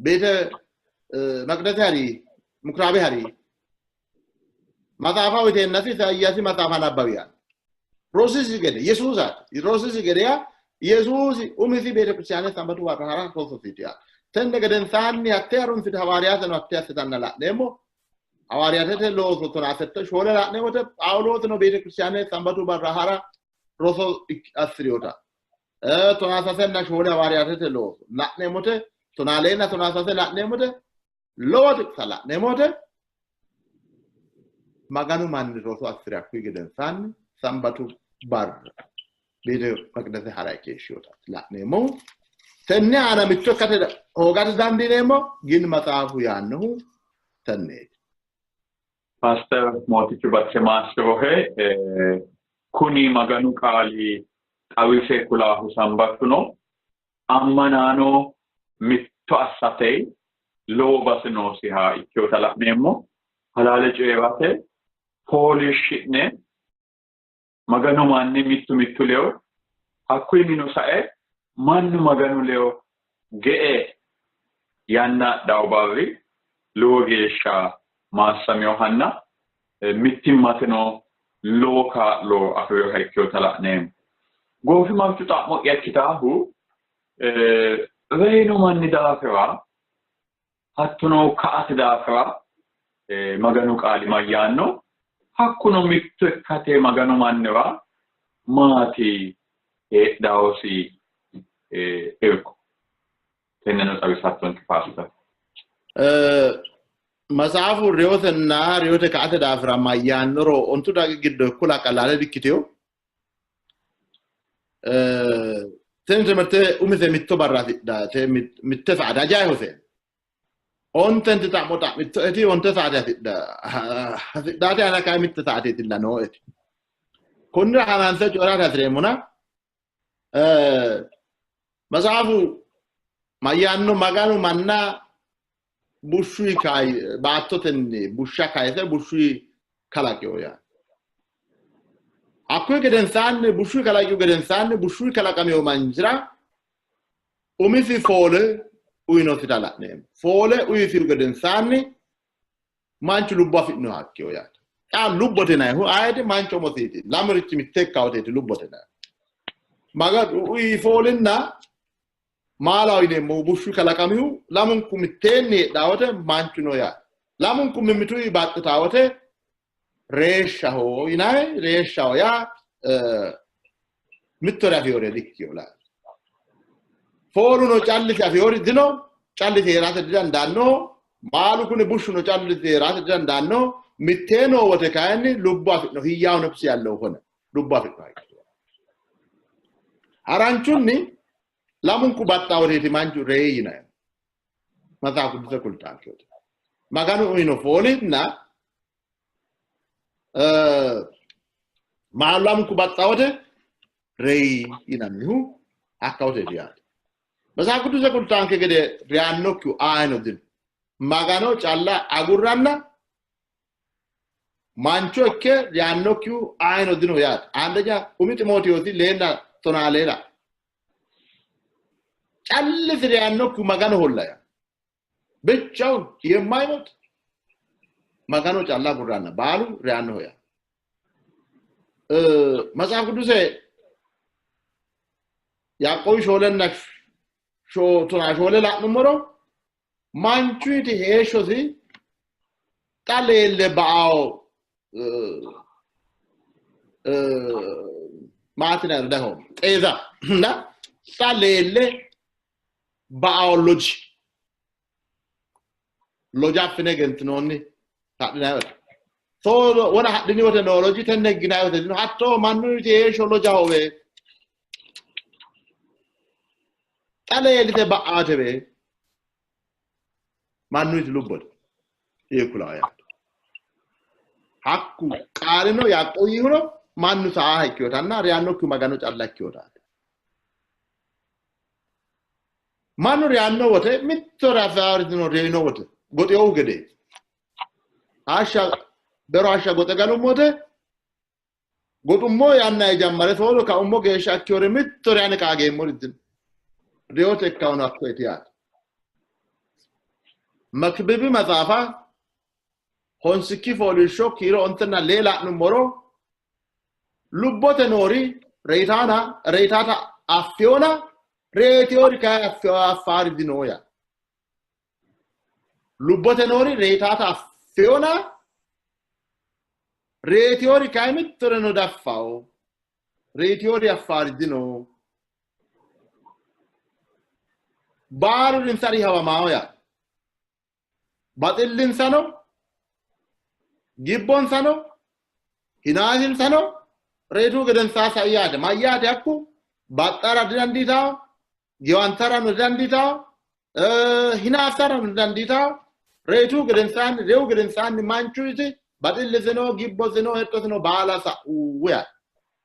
beete maqdase hari mukuraabe hari maxaafa uyiteennasi Isayaasi maxaafa nabbawi yaanno. Rosisi gede Yesuusaati. Rosisi gede yaa Yesuusi umisi beetekiristaane Sambatu barra hara rososiiti yaate. Tenne gedensaanni hattee harunsite hawaariyaateno hattee assitanna la'neemmo. Hawaariyaatete looso 14 la'neemmote Phaawuloosino beetekiristaane Sambatu barra hara roso assiriyoota. 13 4 hawaariyaatete looso la'neemmote 12 13 la'neemmote lowo xiqisa la'neemmote Maganu manni roso assire hakkuyi gedensaanni Sambatu barra beete maqdase hara keeshshiyotaati la'neemmohu. Tenne aana mitto ikkate hoogate dandiineemmo, gin maxaafu yaannohu tenneeti. Paaster Mootichu Batse maassirohe, kuni Maganu qaali xawise kulaahu Sambatuno ammanaano mitto assate lowo base noosiha ikkinota la'neemmo. Halaale coyi'rate fooliishshi'ne Maganu manni mittu mittu ledo hakkuyinnino sae mannu Maganu ledo ge'e yanna adhawo barri lowo geeshsha maassaminohanna mittimmateno lowo kaa'lo afi'rinoha ikkinota la'neemmo. Goofimarchu xa'mo'ya ikkitaahu reyino manni daafira hattono ka''ate daafira Maganu qaali mayyaanno? Hakkuno mitto ikkate Maganu mannira maati heedhawosi irko? Tenneno xawisattonke Paaster. Matsaafu reyotenna reyote ka''ate daafira mayyaannoro ontu daqiiqi giddo kula qallaale dikkitino. Tini timirte umise mitto barra afidhate mitte saate ajayi hose. Ontenti xa'mo xa'mittoeti onte saate hasidhaate ana kayi mitte saateetilla nooeti. Konnira hananse coyi'rate hasireemmona matsaafu mayyaanno Maganu manna bushshuyi kayi baattotenni bushsha kayise bushshuyi kalaqino yaate. Hakkuyi gedensaanni bushshuyi kalaqihu gedensaanni bushshuyi kalaqamino manchira umisi foole uyinosita la'neemmo. Foole uyisihu gedensaanni manchu lubbo afi'noha ikkino yaate. Xa lubbote yinannihu ayeeti? Mancho umosiiti. Lamurichi mitte ikkawoteeti lubbote yinannihu. Maganu uyi foolinna maalaho yineemmohu bushshu kalaqamihu lamunku mitteenni heedhaa wote manchu no yaate. Lamunku mimmituyi baxxitaa wote reeshshaho yinanni. Reeshshaho yaa mittore afi'nore dikkino laate. Fooluno callisi afi'nori dino, callisi hee'rate didandaannoho. Maalu kuni bushshuno callisi hee'rate didandaannoho. Mittee noo wote kayinni lubbo afi'no hiyaaw nefsi yallehu hone lubbo afi'noha ikkino. Haranchunni lamunku baxxaawoteeti manchu reyi yinanni. Maxaafu Qidduuse kultaankeeti. Maganu uyino foolinna maalu lamunku baxxaawote reyi yinannihu hakkawoteeti yaate. Maxaafu Qidduuse kultaanke gede reyannokkihu ayino dino. Magano calla agurranna mancho ikke reyannokkihu ayino dino yaate. Andeኛ umi Ximootewoosi 2:12 callisi reyannokkihu Maganoholla yaa ብቻውን የማይሞት Magano calla agurranna baalu reyannoho yaa. Maxaafu Qidduuse Yaaqoobi 4:14 la'nummoro manchuyti heeshshosi xa leelle ba'ao maatina daho xeeza na xa leelle ba'ao loji loja affine egentinoonni hadhinayi wote soodo wona hadhini wote noo loji tenne higginayi wote dino hatto mannuyti heeshsho lojahowe xa leellite ba'aatewe mannuyti lubbote yee kulaa yaate. Hakku qaalino Yaaqoobi yihuno mannu sa'aaha ikkiyotanna reyannokkihu Magano calla ikkiyotaati. Mannu reyanno wote mittore afi'raari dino reyino wote goxeyohu gedeeti. Hashsha bero hashsha goxe galummo wote goxummo yannayi jammare soodo kaummo geeshsha ikkiyore mittore ane qaageemmori dino. Reyote ikkawono hakkoyeti yaate. Makibibi maxaafa 9 fooliishsho kiiro 14 la'nummoro lubbote noori reyitaana reyitaata affiyona reyiteyoori kayi affaari dino yaa. Lubbote noori reyitaata affiyona reyiteyoori kayi mittoreno daffawo reyiteyoori affaari dino. Baalu insari hawamaawo yaa. Baxillinsano gibbonsano hinaasinsano reyitu gedensaa sai yaate. Mayyaate hakku baxxara didandiitawo, giwantarano didandiitawo, hinaassarano didandiitawo. Reyitu gedensaanni reyu gedensaanni manchuyti baxillisino gibbosino hexxosino baala sa'u yaate.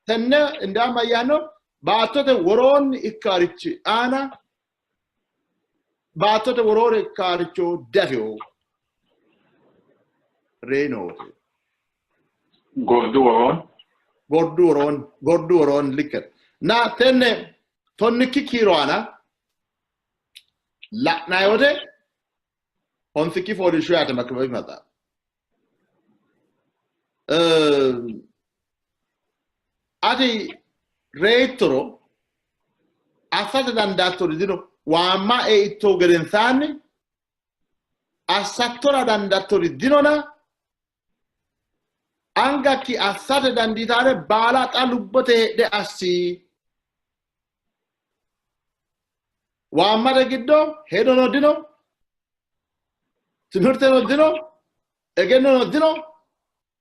Tenne indaa mayyaanno baattote woroonni ikkaarichi aana baattote woroonni ikkaaricho dafeyo reyino wote. Gordu woroon Gordu woroon gordu woroon likket. Na tenne 12 kiiro aana la'nayi wote 9 fooliishsho yaate Makibibi maxaafa. Ati reyittoro assate dandaattori dino. Waamma eitto gedensaanni assattora dandaattori dinona angakki assate dandiitaare baala xa lubbote heedhe assi. Waammate giddo hedono dino, timirteno dino, egennono dino.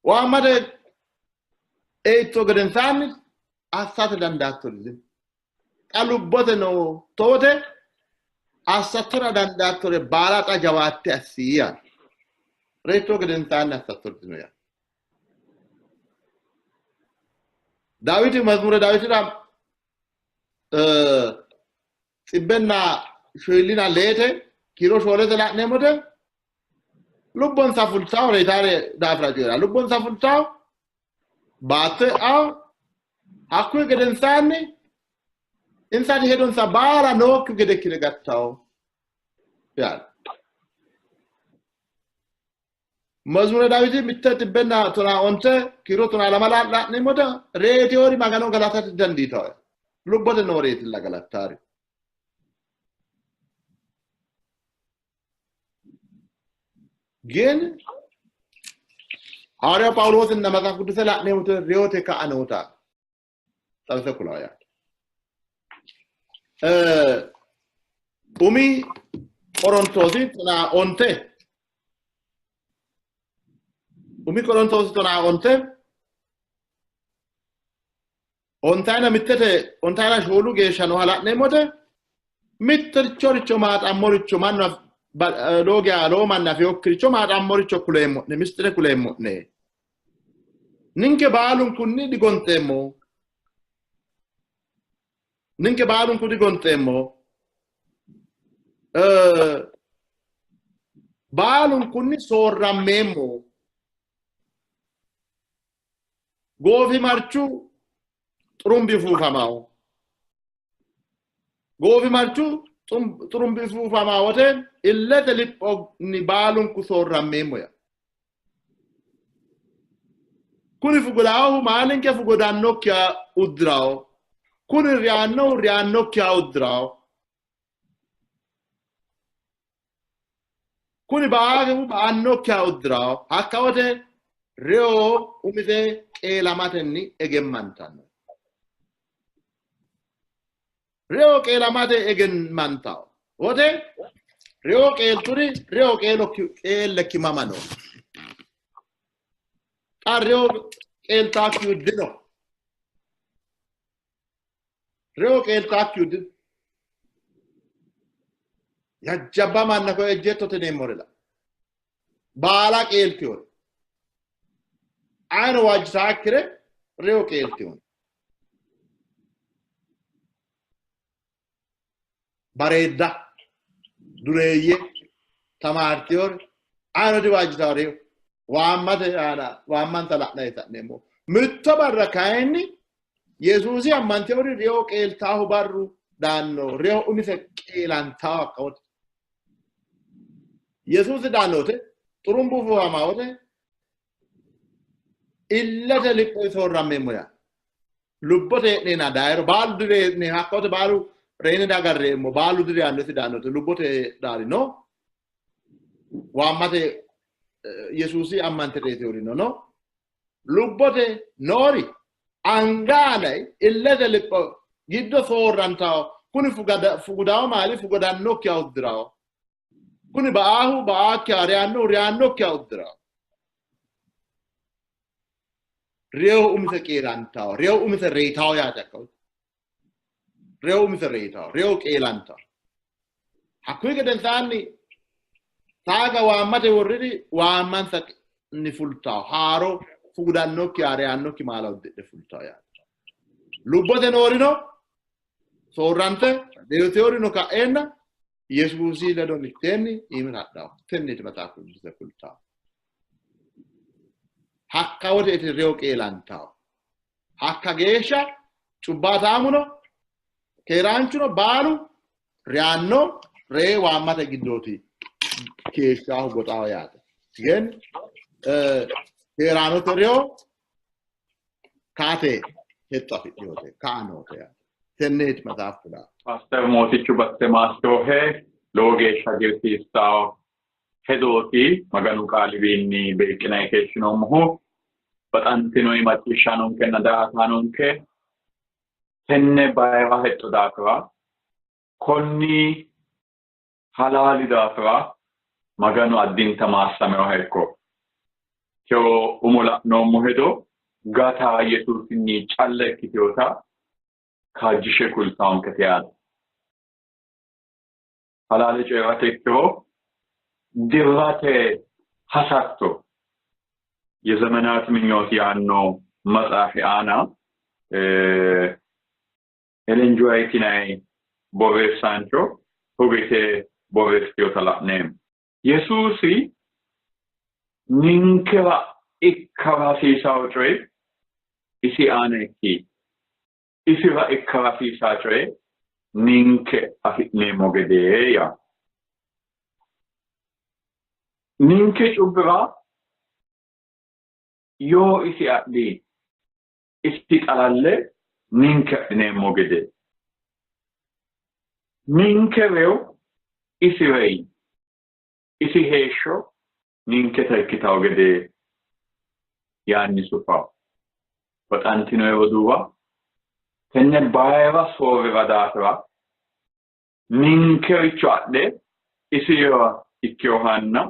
Waammate eitto gedensaanni assate dandaattori dino. Xa lubbote noo toote assattora dandaattore baala xa jawaatte assi yaa. Reyitto gedensaanni assattori dino yaa. Daawiti መዝሙረ ዳዊትራ 142 kiiro 4 la'neemmote lubbonsa fultawo reyitaare daafira coyi'ra. Lubbonsa fultawo baatto e'awo hakkuyi gedensaanni insati hedonsa baala nookki gede ikkite gattawo yaate. መዝሙረ ዳዊት 115 kiiro 12 la'neemmote reyiteyoori Magano galatate dandiitawo. Lubbote nooreetilla galattaari. ግን ሐዋርያው ጳውሎስና መጽሐፍ ቅዱስ la'neemmote reyote ka'a noota xawise kulawo yaate. Umi Qorontoosi 15 umi Qorontoosi 15 Ontayina mittete ontayina shoolu geeshsha nooha la'neemmote mittoricho richo maaxammoricho mannu lowo geya lowo manni afinokkiricho maaxammoricho kuleemmo'ne, mistire kuleemmo'ne. Ninke baalunkunni digonxeemmo. Ninke baalunku digonxeemmo. Baalunkunni soorrammeemmo. Goofimarchu xurumbi fuufamawo. Goofimarchu xurumbi fuufamawo wote illete liphonni baalunku soorrammeemmo ya. Kuni fugulaahu maalinke fugodannokkiha uddirawo. Kuni riyaannohu riyaannokkiha uddirawo. Kuni baagehu ba''annokkiha uddirawo. Hakka wote reyo umise qeelamatenni egemmantanno. Reyo qeelamate egemmantawo wote reyo qeelturi reyo qeellekki mama no. Xa reyo qeeltaakkihu dino. Reyo qeeltaakkihu dino. Jajjabba manna koye ejjeettote yineemmore la. Baala qeeltiyore. Ayino waajjitaakkire reyo qeeltiyore. Bareedda, dureeyye, tamaartiyore ayino diwaajjitawo reyo. Waammate aana waammanta la'nayi sa'neemmo. Mitto barra kayinni Yesuusi ammantewori reyo qeeltaahu barru daanno. Reyo umise qeelantawo hakka wote. Yesuusi daanno wote xurumbu fuufamaa wote illete lipho soorrammeemmo yaa. Lubbote hee'neenna dayiro baalu direene hakka wote baalu reyine dagarreemmo baalu direyanno isi daanno wote lubbote heedhaari no. Waammate Yesuusi ammante reeteworino no. Lubbote noori angaanay illete lipho giddo soorrantawo. Kuni fugudawo maali fugodannokkiha uddirawo. Kuni ba'aahu ba'aakkiha reyannohu reyannokkiha uddirawo. Reyo umise qeelantawo. Reyo umise reyitawo yaate hakka wote. Reyo umise reyitawo. Reyo qeelantawo. Hakkuyi gedensaanni saaga waammate worriri waammansa ni fultawo. Haaro fugudannokkiha reyannokki maala uddidhe fultawo yaate. Lubbote noorino soorrante reyoteworino ka'eenna Yesuusi ledo mitteenni iimira hadhawo. Tenneeti maxaafu quduse kultawo. Hakka wote iti reyo qeelantawo. Hakka geeshsha cubbaataamuno keeraanchuno baalu reyanno ree waammate giddooti keeshshaahu goxaawo yaate. Gen keeraanote reyo kaate hexxo afidhinote kaa noote yaate. Tenneeti maxaafu kulaahu. Paaster Mootichu Batte Maastohe lowo geeshsha hagiirsiissawo hedooti Maganu qaaliwiinni beeqqinanni keeshshinoommohu. Baxantinori macciishshaanonkenna daa''ataanonke tenne bayira hexxo daafira konni halaali daafira Maganu addinta maassaminoha ikko. Tewo umo la'noommo hedo gata Yesuusinni calla ikkitinota kaajjishe kultaankete yaate. Halaale coyi'rate ikkiro dirrate hasatto yezemenaat minyoot yaanno maxaafi aana Ellen G. White yinanni borreessaancho togo yite borreessitinota la'neemmo. Yesuusi ninkera ikkara hasiisanno coyi isi aana ikki. Isira ikkara hasiisanno coye ninke afi'neemmo gede yaa. Ninke cubbira yoo isi adhi, isi xalalle ninke adhineemmo gede. Ninke reyo isi reyi, isi heeshsho ninketa ikkitanno gede yaanni sufawo. Baxantinoe roduuwa, tenne bayira soorrira daafira ninkericho adhe isira ikkinohanna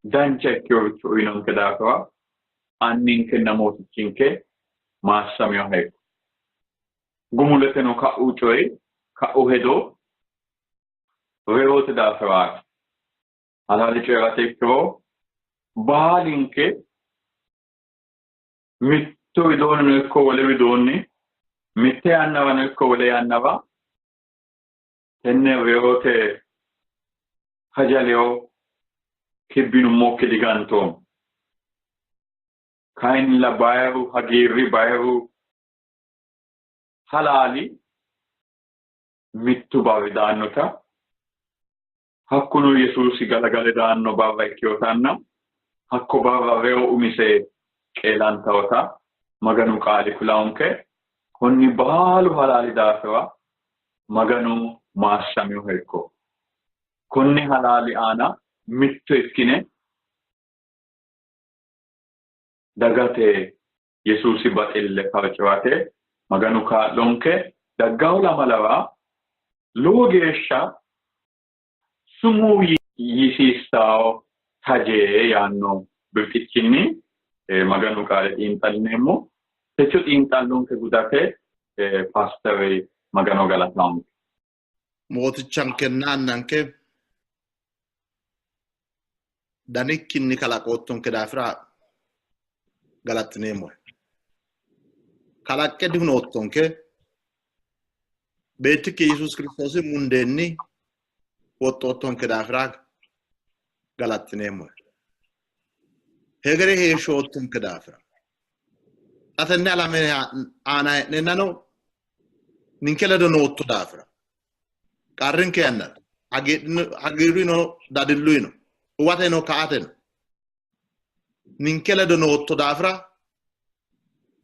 dancha ikkinoricho uyinonke daafira Anninkenna Mootichinke maassaminoha ikko. Gumuleteno ka'u coyi, ka'u hedo reyote daafiraati. Halaale coyi'rate ikkiro baalinke mitto widoonnino ikko wole widoonni mitte yannarano ikko wole yannara tenne reyote haja leyo kibbinummokki digantoommo. Kayinnilla bayiru hagiirri bayiru halaali mittu barri daannota hakkuno Yesuusi galagale daanno barra ikkinotanna hakko barra reyo umise qeelantawota Maganu qaali kulanke. Konni baalu halaali daafira Maganu maassaminoha ikko. Konni halaali aana mitto ikkine dagate Yesuusi baxille farci'rate Maganu kaa'lonke. Daggawo lamalara lowo geeshsha sumuu yiisiissawo taje yaanno birxichinni Maganu qaale xiinxallineemmo. Techo xiinxallonke gudate paasteri Magano galatawonke. Mootichankenna Annanke danikkinni kalaqoottonke daafira galattineemmohe. Kalaqqe dihunoottonke, Beettikki Yesuus Kiristoosi mundeenni woxxoottonke daafira galattineemmohe. Hegere heeshsho oottonke daafira. Xa tenne alame aana hee'neennano ninke ledo nootto daafira qarrinke yannara hagiirrino dadilluyino uwateno ka''ateno ninke ledo nootto daafira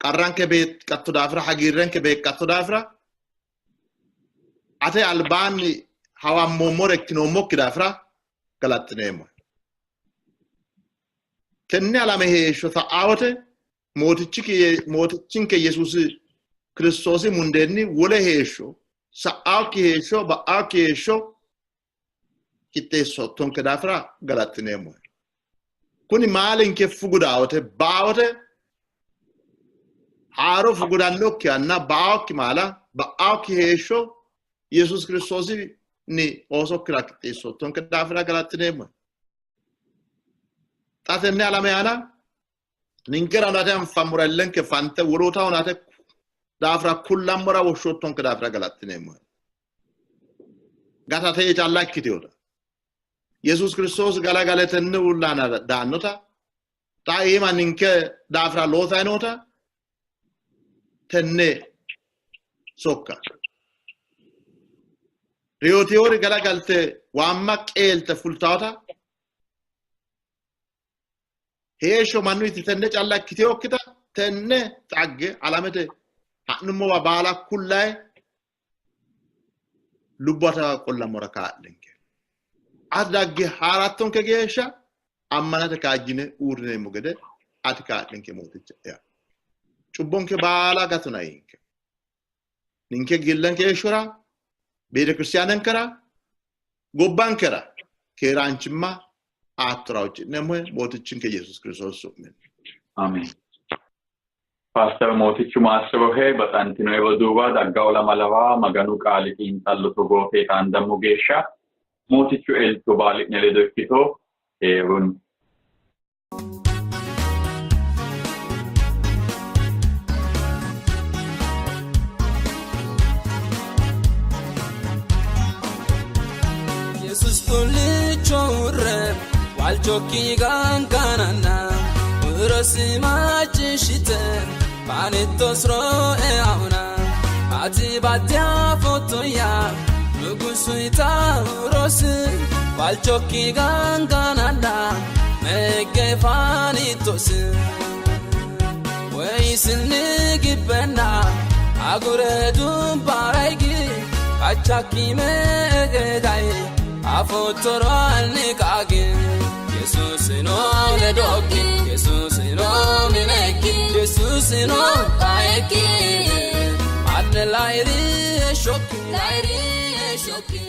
qarranke beeqqatto daafira hagiirrenke beeqqatto daafira ate albaanni hawammoommore ikkinoommokki daafira galaxxineemmo. Tenne alame heeshsho sa'aa wote Mootichinke Yesuusi Kiristoosi mundeenni wole heeshsho sa'aokki heeshsho ba'aokki heeshsho qixxeessoottonke daafira galaxxineemmo. Kuni maalinke fugudawote baawote haaro fugudannokkihanna ba'aokki maala ba'aokki heeshsho Yesuusi Kiristoosinni oosokkira qixxeessoottonke daafira galaxxineemmo. Xa tenne alame aana ninkera nate anfammora illenke fante wolootaho nate daafira kullammora woshshoottonke daafira galaxxineemmo. Gatate calla ikkiteyoota. Yesuus Kiristoos galagale tenne uulla aana daannota xa iima ninke daafira loosayi noota tenne sokka reyoteyoori galagalte waamma qeelte fultaata heeshsho mannuyti tenne calla ikkiteyokkita tenne xagge alamete ha'nummowa baala kullayi lubbote qollammora kaa'linke. Ati dagge haarattonke geeshsha ammanate kaajjine uurrineemmo gede ati kaa'linke Mooticha'ya. Cubbonke baala gatona yiinke. Ninke gillenke heeshshora, beetekiristiyaanenkera, gobbankera keeraanchimma aattora huucci'neemmohe Mootichinke Yesuus Kiristoosi su'minni. Amen. Paaster Mootichu maassirohe baxantinoe roduuwa daggawo lamalawa Maganu qaali xiinxallo togoote xaandammo geeshsha Mootichu elto baali'ne ledo ikkito keerunni. Yesus xullicho uurre waalchokki gangananna huurosi macciishshite fanittos eauna ati badde afoottoyya nugusu yita huurosi waalchokki gangananna meegge fanittosi woyisinni gibbenna agure dubbaraygi qachakki meegeday afoottoro anni qaagi Yesuusino ledokki Yesuusino minekki Yesuusino qaekki adne layri heeshshokki layri heeshshokki.